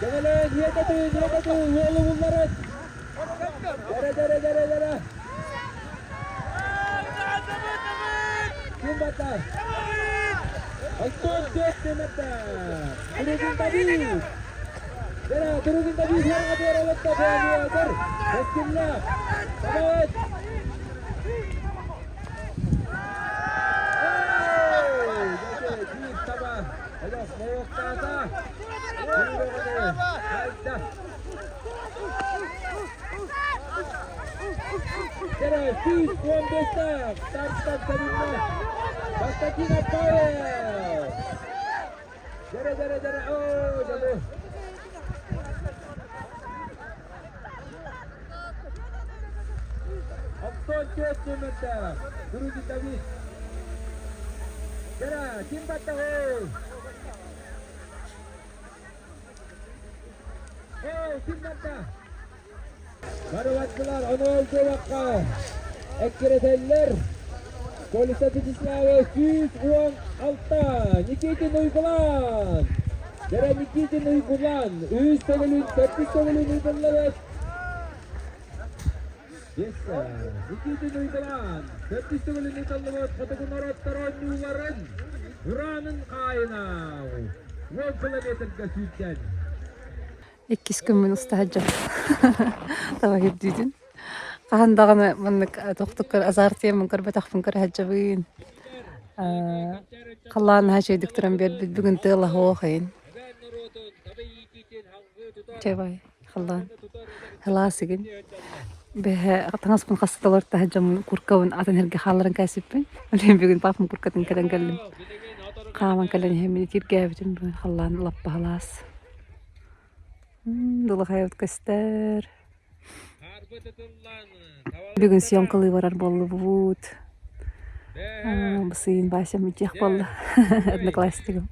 Кэмэлээн иэтэтин, иэтэтин, уолу булларын. Дэрэ, дэрэ, дэрэ, дэрэ. Ким батта? Оттон төт темэтэ. Турugin Давид. Дэрэ, Турugin Давид хуаҥа туоралатта хуаҥа Кэскиллээх. Давид. Эй, таба. Олох моһуоктаата. Хайда. Кэрэ 115-тээх Тартан кэлиннэ. Константин Павел. Дэрэ, дэрэ, дэрэ, оо, дьолу. Оттон түөрт нүөмэрдээх Грузин Давид. Дэрэ, ким баттаҕый? Оо, ким барда? Барыбаттылар, ону өлгүөбэккэ эккирэтэллэр. Колесов Вячеслава 116, Никитин Уйгулан. Дэрэ Никитин Уйгулан, үс төгүлүн, төрдүс төгүлүн ыытыллыбыт. Никитин Уйгулан, төрдүс төгүлүн ыытыллыбыт хотугу норуоттар оонньууларын ураанын хаайына 10 километрга сүүрдэн. Иккис күммүн уста сылдьабын. Таба үрдүүтүн. Хаһан даҕаны маннык тохтуккар азартыйаммын көрбөтөхпүн көрө сылдьабын. Халлаан наһаа үчүгэйдик туран биэрбит. Бүгүн тыал аһыах иһин. Чэбай халлаан сылаас игин. Бэһэ таҥаспын хаста толорто сылдьаммын куркабын атын сиргэ хаалларан кээсиппин. Олен бүгүн папам куркатын кэлэн кэллим. Хааман кэлэн иһэммин итиргээбитим бүгүн халлаан лаппа сылаас. Дулахайбыт көстөр. Бүгүн съемкалыы барар буоллубут. Бысыын Вася митиэх буолла одноклассникым.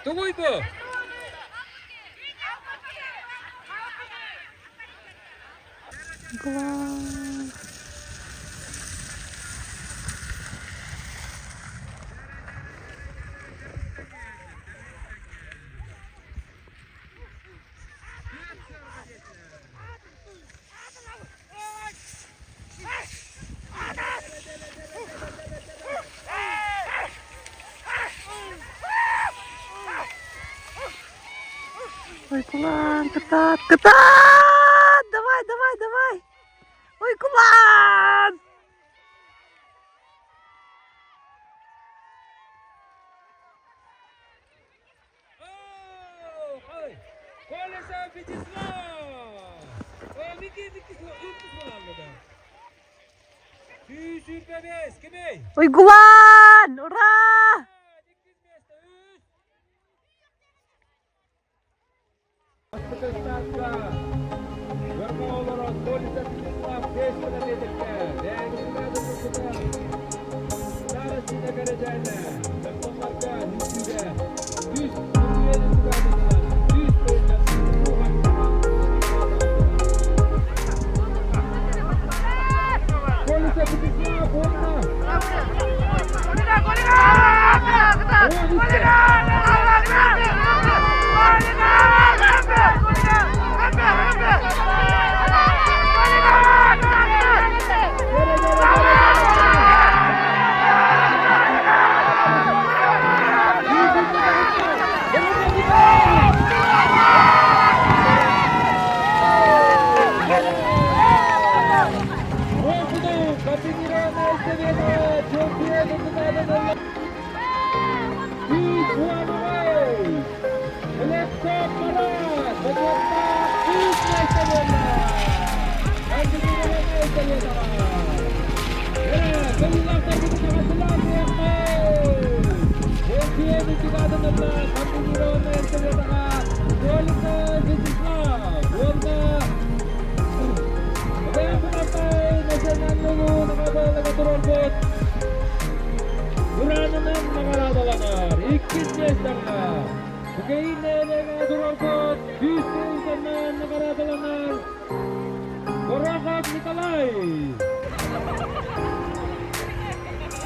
Тугуй бу? Класс! Ой, кулан, кытаат, кытаат! Давай, давай, давай! Ой, кулан! Уйгулаан! Ура! Ураанынан наҕараадаланар иккис миэстэҕэ Кэйин нэһилиэгэ турарбыт 100 тыһыынчанан наҕараадаланар Горохов Николай.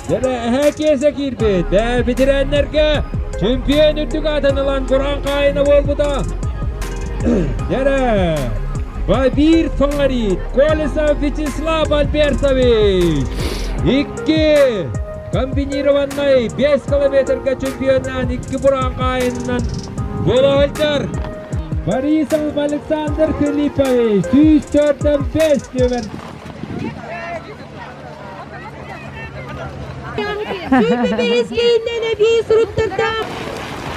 Дьэ, эһээ киэсэ киирбит. Бээ, бэтэрээннэргэ чемпион үрдүк аатын ылан Куран хаайына буолбута. Дьэ, Бабир Фаворит, Колесов Вячеслав Альбертович. Икки комбинированнай 5 километрга чемпионнаан икки буран хаайынынан буола Борисов Александр Филиппович, 104 нөмір.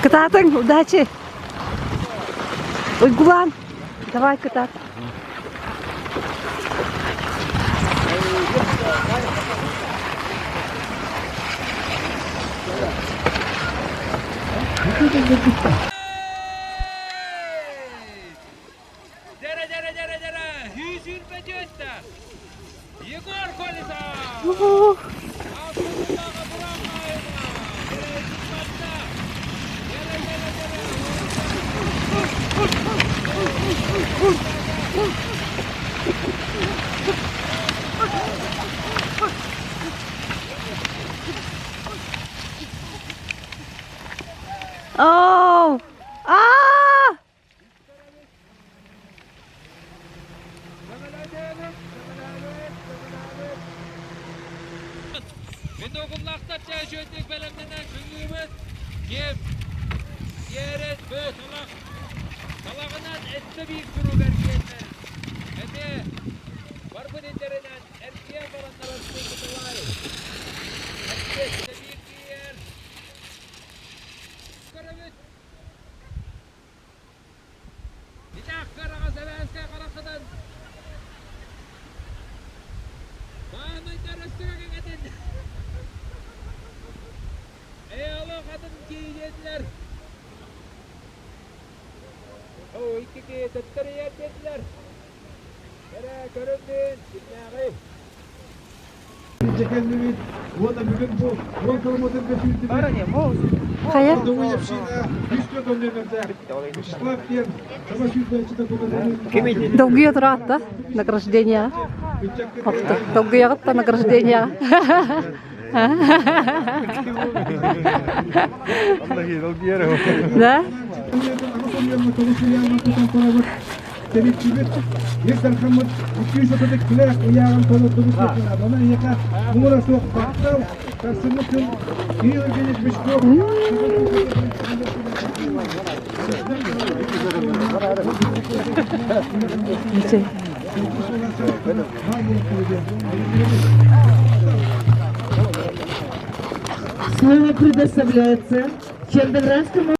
Кытаатыҥ, удачи! Уйгулаан, давай кытаат. Егор Колесов! Oh! Ah! Бетогуллаахтар чээчүөтүк бэлэмнэнэн күнүүбүт ким тиэрет бу талах талаҕынан өссө биир куруук эргиэннэр эмиэ барбыт иннэринэн эргийэн бараннар Николай өссө биир киэр көрөбүт Итак, кыраҕа сэбээскэ хараххытын Баанайдар өссө кэҥэтин Эйолох атын киирдилэр Оо, икки киһи төттөрү диэтилэр Эрэ көрүндүн, кимнээҕий? Кэллибит уонна бүгүн бу 10 километрга сүүрдүбүт. Хайа? Вячеслав диэн саҥа сүүрдээччитэ Долгуйа тураат да награждение. Долгуйаҕыт да награждение. Да? Тэрийсибит Ил Дархаммыт 232 ыйааҕын толордубут Онон эйиэхэ муҥура суох баттал, сарсыҥҥы күн Кирилл Евгеньевич Мешков Слово предоставляется Черноградскому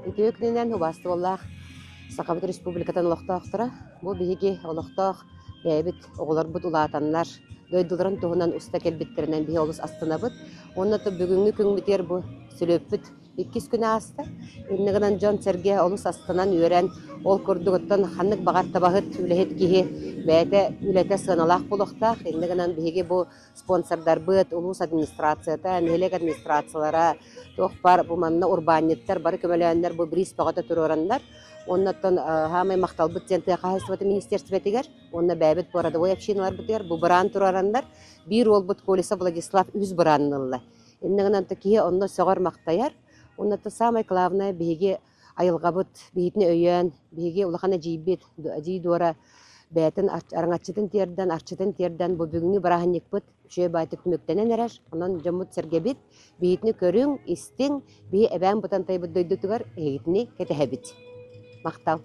Үтүө күнүнэн убаастыбаллаах Сахабыт Республикатын олохтоохторо, бу биһиги олохтоох бэйэбит оҕолорбут улаатаннар, дойдуларын туһунан уста кэлбиттэринэн биһи олус астынабыт. Уонна бүгүҥҥү күҥмүтүгэр бу сүлүөппүт Иккис күн ааста. Иннэ гынан дьон-сэргэ олус астынан, үөрэн, ол курдук оттон ханнык баҕар табаһыт, үлэһит киһи бэйэтэ үлэтэ сыаналаах буолуохтаах. Иннэ гынан биһиги бу спонсордарбыт, улуус администрацията, нэһилиэк администрациялара, туох баар бу манна урбаанньыттар бары көмөлөөннөр бу бириис бөҕөтө туруораннар. Уонна оттон хаамай махталбыт диэн тыа хаһаайыстыбатын министиэристибэтигэр уонна бэйэбит городовой общиналарбытыгар бу быраан туруораннар биир уолбут Колесов Владислав үһүс быраанын ылла. Иннэ гынан киһи онно сөҕөр-махтайар. Уонна саамай главное биһиги айылҕабыт биһитини өйөөн, биһиги улахан эдьиийбит, эдьиий Дуора бэйэтин араҥаччытын тиэрдэн, арчытын тиэрдэн бу бүгүҥҥү бырааһынньыкпыт үчүгэй баайтык түмүктэнэн эрэр. Онон дьоммут-сэргэбит биһитини көрүҥ, истиҥ, биһи эбээн Бытантайбыт дойдутугар эһигитини кэтэһэбит. Махтал.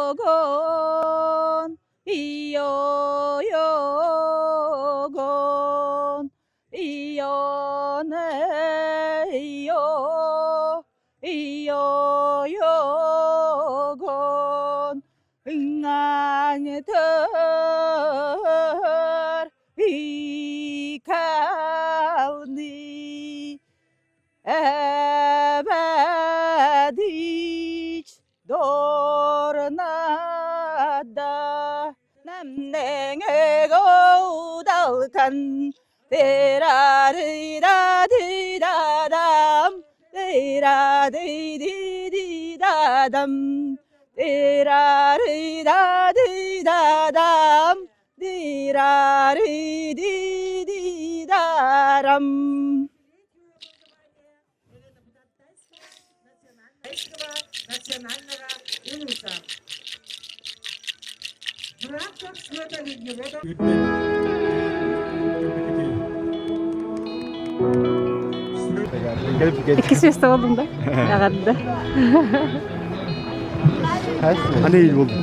Йо-йо-гон, йо-йо-гон, йо-не-йо, йо-йо-гон, Ҥаҥытыр икални эбэдин. Алтан Тира-ри-да-ди-да-дам Тира-ди-ди-ди-да-дам Тира-ри-да-ди-да-дам Дира-ри-ди-ди-дарам Национального улуса. В рамках слета региона Иккис место болдум да? Эҕэрдэ. Аны ил болдум.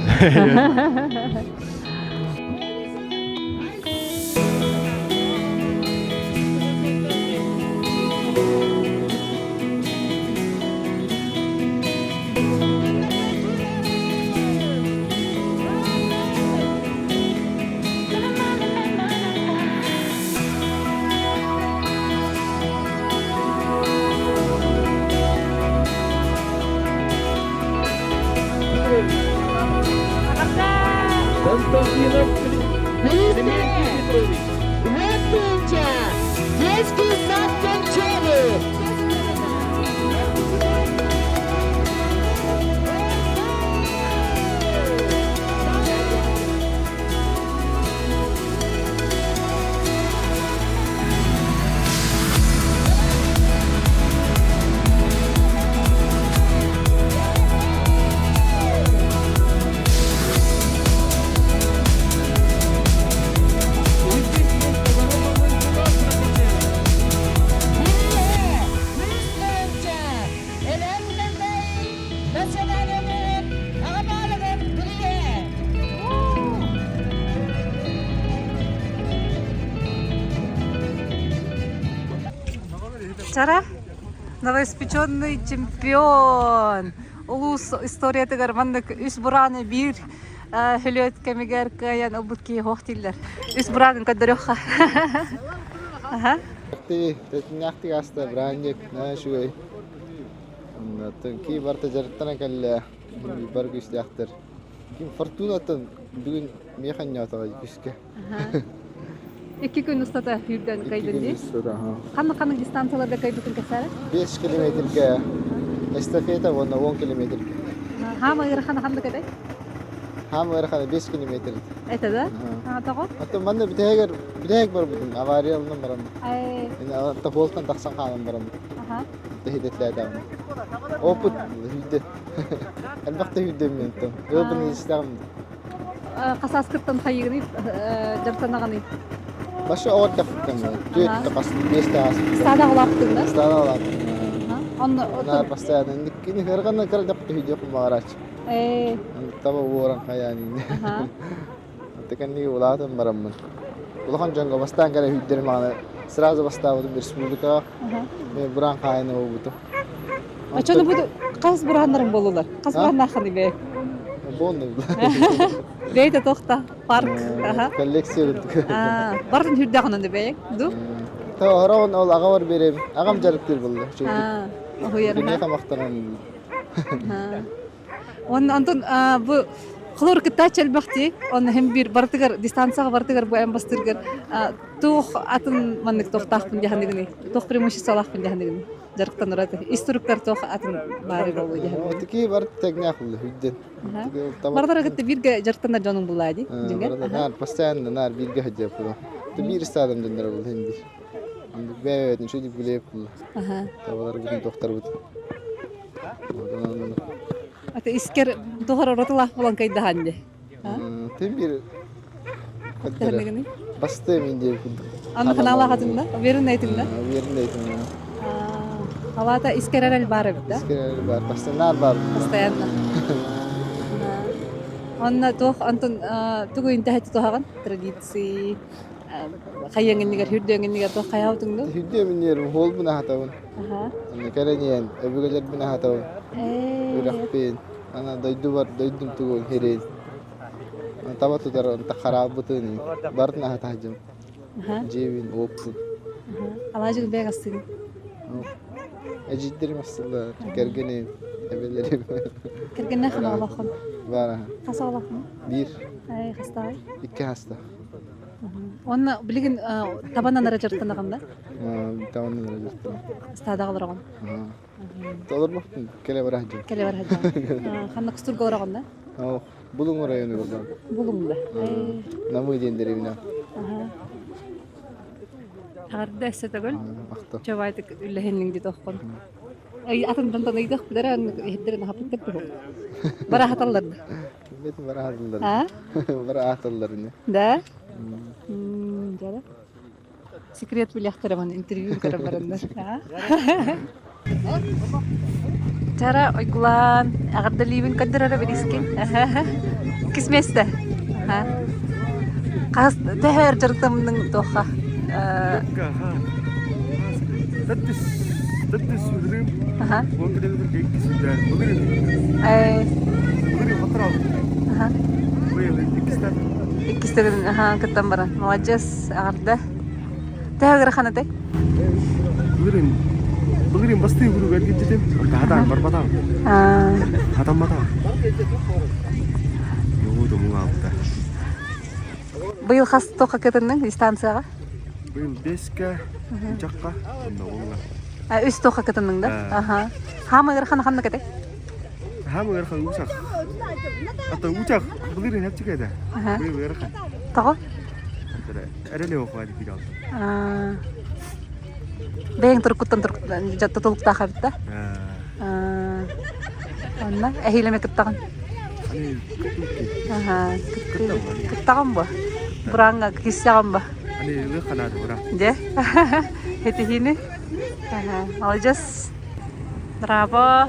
Детский сад Кончары! Чара, новоиспеченный чемпион. Улуус историятыгар маннык үс бурааны биир хүлүөт кэмигэр кыайан ылбыт киһи суох дииллэр. Үс бураанын көрдөрүөххэ. Тэтиннээхтик ааста бырааһынньык наһаа үчүгэй. Ки барыта дьарыктана кэллэ. Бары күүстээхтэр. Ким Фортунаттан бүгүн миэхэ анньаатаҕа күүскэ. Икки күн устата сүүрдэн кыайдын дии. Ханнык-ханнык дистанцияларга кыайбытын кэпсээрэ? 5 километрга эстафета уонна 10 километрга. Хаама ыарахана ханнык этэй? Хаама ыарахана 5 километр. Это да? А, тоҕо? Ото манна бүтэһигэр бүтэһик барбытым авария ылынан баран. Тоболтан тахсан хаалан баран. Тэһидэтлээтэҕим. Опыт хүлдэ. Элбэх да хүлдэ мен Ылбын истэҕим. Хасааскыттан хайыгыный дьарыктанаҕыный? Башы оҕор дьарыктан түөрт хас биэсте ааспыт. Стада улааттыҥ да? Стада улааттым. Онно Наар постоянно кини хырганна кыра дьапты хүдэ кумагарач. Э. Таба уоран хаяанин. Текенни улаатан бараммын. Улахан дьоҥҥо бастаан кэлэ хүддэрим ааны сразу бастаабытым республикаҕа. Мен буран хаайына буолбутум. Очону бу хас бурааннарың болулар? Хас бурааннааххыный бэйэ? Буонну. Бэйэ тохта парк. Коллекция курдук. Барын хүрдэҕин онно бэйэҥ ду? Та хороҕун ол аҕабар биэрэбин. Аҕам дьарыктыыр булла. Уһуйар. Киниэхэ махтанан. Уонна онтон бу холор кыттааччы элбэхтии. Онно һин биир барытыгар дистанцияҕа барытыгар бу эн бастыыргар туох атын маннык туохтаахпын дьаһаныгыный? Туох преимуществолаахпын дьаһаныгыный? Дьарыктанар аты. Ис туруктар туох атын баары буолуо дьаһаныгыный? Тики бар тэгнээх булла хүдден. Барытара кытта бииргэ дьарыктанар дьонуҥ буллаа дии дьиҥэр. Наар постоянно наар бииргэ сылдьар була. Биир стадом дьоннор була хин биир. Бэйэ-бэйэтин үчүгэй билиэп була. Табаларбытын тохторбут. Ата искер тухар оротулаах булан кайдахан дии. Тим бир Басты мен диye курдук. Аны ханаалаах да? Уверенный этиң да? Уверенный этим. Алата искер бар эбит да? Искер бар. Постоянно бар. Постоянно. Онна туох антон тугу интэһэти туһаҕын традиции хайыаҥ иннигэр хүрдүөҥ иннигэр туох хайаабытыҥ дуу? Хүрдүөм иннигэр уолбун аһатабын. Онно кэлэн өбүгэлэрбин аһатабын. Үрэхпин. Ана дойдубар дойдум тугун хирин. Таба тутар онта хараабытын барын аһатаһдьым. Дьиэбин, уоппун. Алаадьыгын бэйэҥ астыгын? Эдьиийдэрим астыллар, кэргэним, эбэлэрим. Кэргэннээх хана олоххун? Бар аха. Хас оҕолооххун? Биир. Ай, хастааҕый? Икки хаста. Уонна билигин табанан эрэ дьарыктанаҕын да? Табанан эрэ дьарыктанабын. Ыстаадаҕа олороҕун? Олорбохпун, кэлэ бара сылдьабын. Кэлэ бара сылдьаҕын. Ханна Кустурга олороҕун да? Булуҥ оройуонугар баран. Булуҥ да? Намыы диэн дэриэбинэ. Эҕэрдэ өссө төгүл. Чобаайтык үллэһинниҥ дии тоххун. Атын тан ыйдах билэр иһирдэрин аһаппыттар туһу. Бара аһаталлар да? Бэт бара аһаталлар. А? Бара аһаталлар ини. Да? Дьара. Секрет билиэхтэрэ маны интервью көрө бараннар. Чара Уйгулаан, эҕэрдэлиибин көрдөрөрө билискин. Иккис миэстэ. Хас төһө өр дьарыктаммытыҥ туохха? Тэттис тэттис үлүм. Иккистэрин кыттан баран. Молодец, эҕэрдэ. Төһө ыарахан этэй? Былырыын былырыын бастыы күрүгэр киирдитим. Хатаан барбатам. Хатамматам. Йоо домуң алта. Быйыл хас туохха кытынныҥ дистанцияҕа? Быйыл бэскэ, учакка, онно олла. Үс туохха кытынныҥ да? Аха. Хаама ыарахан ханнык этэй? Хаама ыарахан учак. Ата учак былырыын хапчык этэ. Быйыл ыарахан. Тоҕо? Эрэлэ оҕо диир алта. Бэйэҥ туруккуттан тутулуктаах эбит да? Онно эһиилэме кыттаҕын? Кыттаҕын бу? Бураҥҥа киссэҕин бу? Дьэ, этиһиини. Маладьыас. Браво.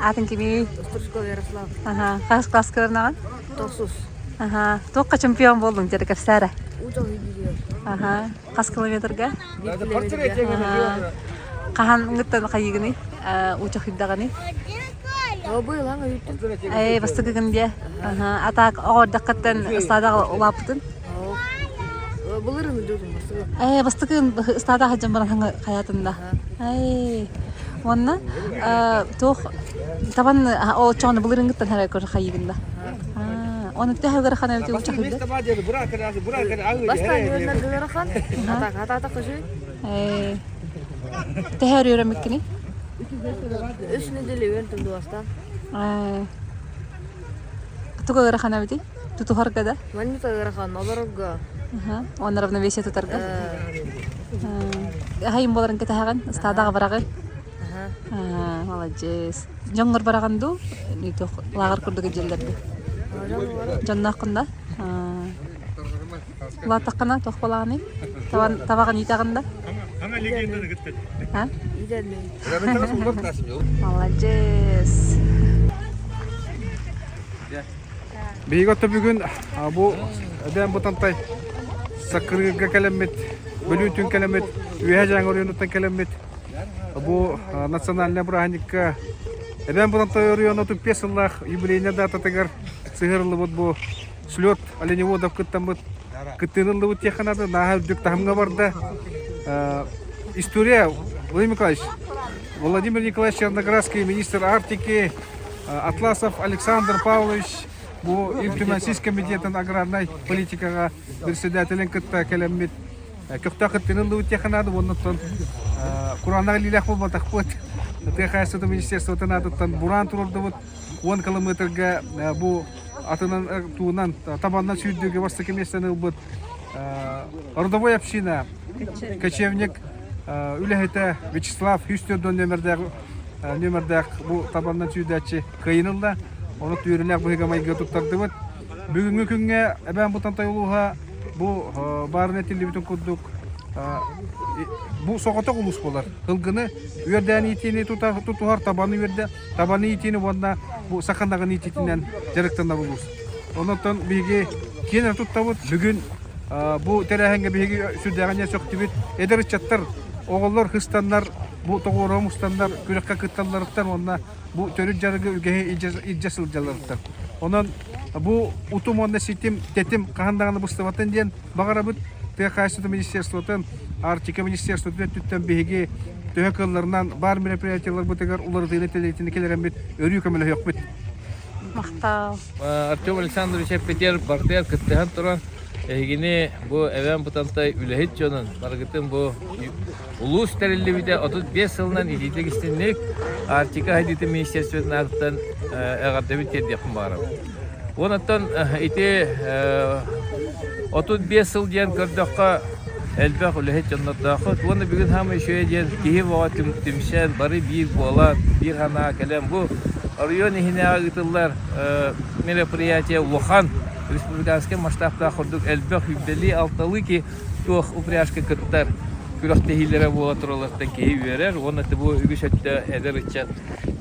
Аатыҥ кимий? Стручков Ярослав. Аха, хас класска үөрэниҕин? Тохсус. Аха, туохха чемпион буоллуҥ дьэ кэпсээ эрэ. Уу дьоһуйдугар. Аха, хас километрга? Биир километрга. Хаһан ыңыттан хайыгыный? Уучахыйдаҕыный? Быйылаҥ өйүттүн. Ээ, бастакыгын диэ. Аха, атаак оҕордоххуттан ыстаадаҕа улааппытын? Былырын ыдыытын бастакы. Ээ, бастакын ыстаадаҕа сылдьан баран хайаатын да. Ээ, уонна туох табан ол чоҕуну былырыҥҥыттан харай көр хайыгын да. Оны төһө ыарахан эбит уучахыйда? Бастаан үөрэнэргэ ыарахан, атаак атаата көсүй. Ээ, төһө үөрэммиккиний? Үс неделя үөрэнтим бастаан. Ээ, туга ыарахан эбитий? Тутуһарга да? Маннык ыарахан, олорорго. Уонна равновесие тутарга? Аһайым буоларын кэтэһэҕин, ыстаадаҕа бараҕын? Маладьыас. Дьоҥҥор бараҕын дуу? Лааҕыр курдук илдьэллэр дуу? Дьоннооххун да? Улааттаххына туох буолаҕыный? Табаҕын иитэҕин да? Маладьыас. Биһиги отто бүгүн бу Эбээн Бытантай Саккырыырга кэлэммит, Бүлүү түн кэлэммит, Үөһээ Дьааҥы оройуонуттан кэлэммит бу национальнай бырааһынньыкка Эбээн Бытантай оройуона 35 сыллаах юбилейнай дататыгар сыһыарыллыбыт бу слет оленеводов кыттаммыт кыттыыны ыллыбыт диэххэ наада, нааһа үрдүк таһымҥа барда. История Владимир Николаевич, Владимир Николаевич Черноградский, министр Арктики, Атласов Александр Павлович бу Ил Түмэн сис комитетын аграрнай политикаҕа председателин кытта кэлэммит көхтөөх кыттыыны ыллыбыт диэххэ наада уонна оттон кураанах илиилээх буолбатахпыт тыа хаһаайыстыбатын министерствотын аатыттан бураан туруордубут 10 километрга бу атынан туунан табаннан сүүрдүүгэ бастакы миэстэни ылбыт родовой община кочевник үлэһитэ Вячеслав 104 нөмердээх нөмердээх бу табаннан сүүрдээччи кыайын ылла. Ону түөрүлээх быһыыга-майгыга туттардыбыт. Бүгүҥҥү күҥҥэ Эбээн Бытантай улууһа бу баарын этиллибитин курдук бу соҕотох улуус буолар. Ылгыны үөрдээн иитиини тутуһар, табаны үөрдэ, табаны иитиини уонна бу саха ынаҕын иитиитинэн дьарыктанар улуус. Онон биһиги киэн туттабыт. Бүгүн бу тэрээһиҥҥэ биһиги сүрдээҕин сөхтүбүт. Эдэр ыччаттар, оҕолор хыстаннар, бу тоҕуоруһа мустаннар күрэххэ кытталларыттан уонна бу төрүт дьарыгы үгэһи илдьэ сылдьалларыттан. Онон бу утум уонна ситим, тэтим хаһан даҕаны быстыбатын диэн баҕарабыт. Тыа хаһаайыстыбатын министерствотын, Арктика министерствотын өттүттэн биһиги төһө кыалларынан баар мероприятиеларбытыгар уларытыыны тэлэйтини кэлэрэммит өрүү көмөлөһүөхпүт. Махтал. Артем Александрович эппитигэр бардыгар кыттыһан туран эһигини бу Эбээн Бытантай үлэһит дьонун барыгытын бу улуус тэриллибитэ 35 сылынан итиитик истинник Арктика сайдыытын министерствотын аатыттан эҕэрдэбин тиэрдиэхпин баҕарабын. Уонаттан ити 35 сыл диэн көрдөххө элбэх үлэһит дьоннордооххут уонна бүгүн хаамай үчүгэй диэн киһи бөҕө түмсэн бары биир буолан биир санаа кэлэн бу оройуон иһинээҕи ыытыллар мероприятие улахан республиканскай масштабтаах курдук элбэх сүүрдэлии алталыы ки туох упряжка кыттар күрэхтэһиилэрэ буола туралларыттан киһи үөрэр уонна бу үгүс өттө эдэр ыччат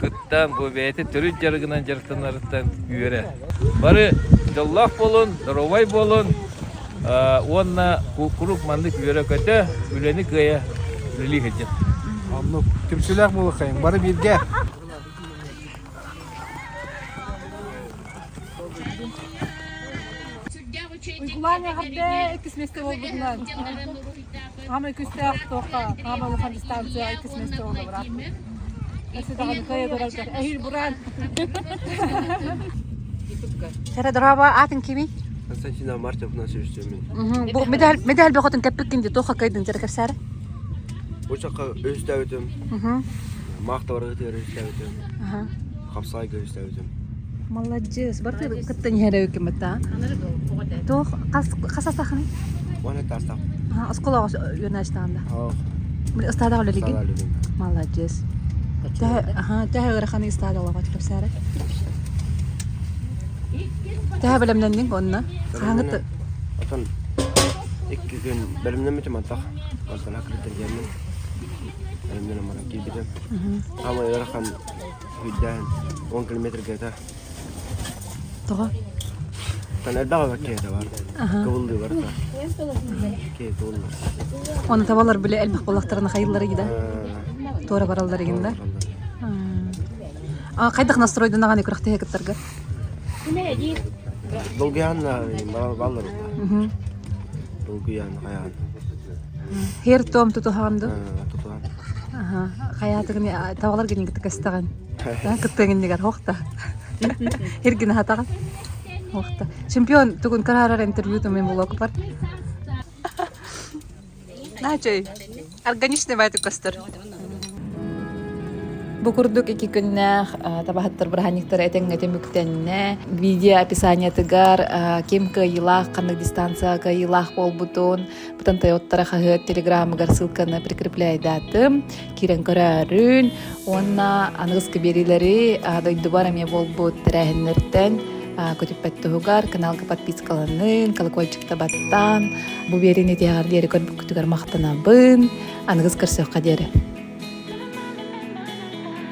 кыттан бу бэйэтэ төрүт дьарыгынан дьарыктанарыттан үөрэр. Бары дьоллоох буолун, доруобай буолун уонна куруук маннык үөрэ-көтө, үлэни кыайа үлэлии сылдьын. Оннук түмсүүлээх буолуоххайыҥ, бары бииргэ. Уйгулаан эҕэрдэ иккис миэстэ буолбутунан. Хаамай күстээх туохха хаамай улахан дистанция иккис миэстэ буолла бырааппыт. Өссө даҕаны кыайа тураргар эһиил бураан. Сара дорообо аатын кимий? Константин Мартов Афанасьевич мен. Бу медаль медаль бөҕөтүн кэппиккин дии туохха кыайдын дьара кэпсээри? Учакка өстөөбүтүм. Маахта барыгытыгар өстөөбүтүм. Хапсаайга өстөөбүтүм. Маладьыас, барыта кытта иһэрэ үкиммит аа. Туох хас хас астахыный? Уон астах. Осколоҕо үөрэнээччитаҕында. Ыстаадаҕа үлэлигин? Маладьыас. Төһө ыараханы ыстаадалаҕа кэпсээрэ? Төһө бэлэмнэнниҥ онно? Хаһаҥыт Отон икки күн бэлэмнэммитим антах мантан акырыттан диэммин бэлэмнэнэн баран киирбитим. Саамай ыарахан Сүүрдээн 10 километрга этэ. Тоҕо? Тан элбэх эбэк киһитэ бар. Кыбыллыы барыта. Киһи кыбыллар. Оны табалар биле элбэх буоллахтарына хайыллар да? Туора бараллар игин да? А хайдах настройданаҕан күрэхтэһэ кыттарга? Долгуйаан баллар Долгуйаан хайаан. Хер том тутуһаҕын ду? Тутуһан. Хайаатыгын табалар гинин кытта кэстэҕин. Кыттыгыннигар хохта. Хиргин хатаҕын. Хохта. Чемпион тугун карарар интервью мен булокупар. Начой. Органичный байтык көстөр. Бу курдук икки күннээх табаһыттар бырааһынньыктара этэҥҥэ түмүктэннэ. Видео описаниетыгар ким кыайыылаах, ханнык дистанция кыайыылаах буолбутун, Бытантай оттара хаһыат телеграмыгар ссылканы прикрепляйдаатым. Киирэн көрөөрүн уонна аныгыскы биэриилэри дойдубар эмиэ буолбут тэрээһиннэртэн көтүппэт туһугар каналга подпискаланын, колокольчикта баттаан бу биэриини тиһэҕэр диэри көрбүккүтүгэр махтанабын. Аныгыс көрсүөххэ диэри.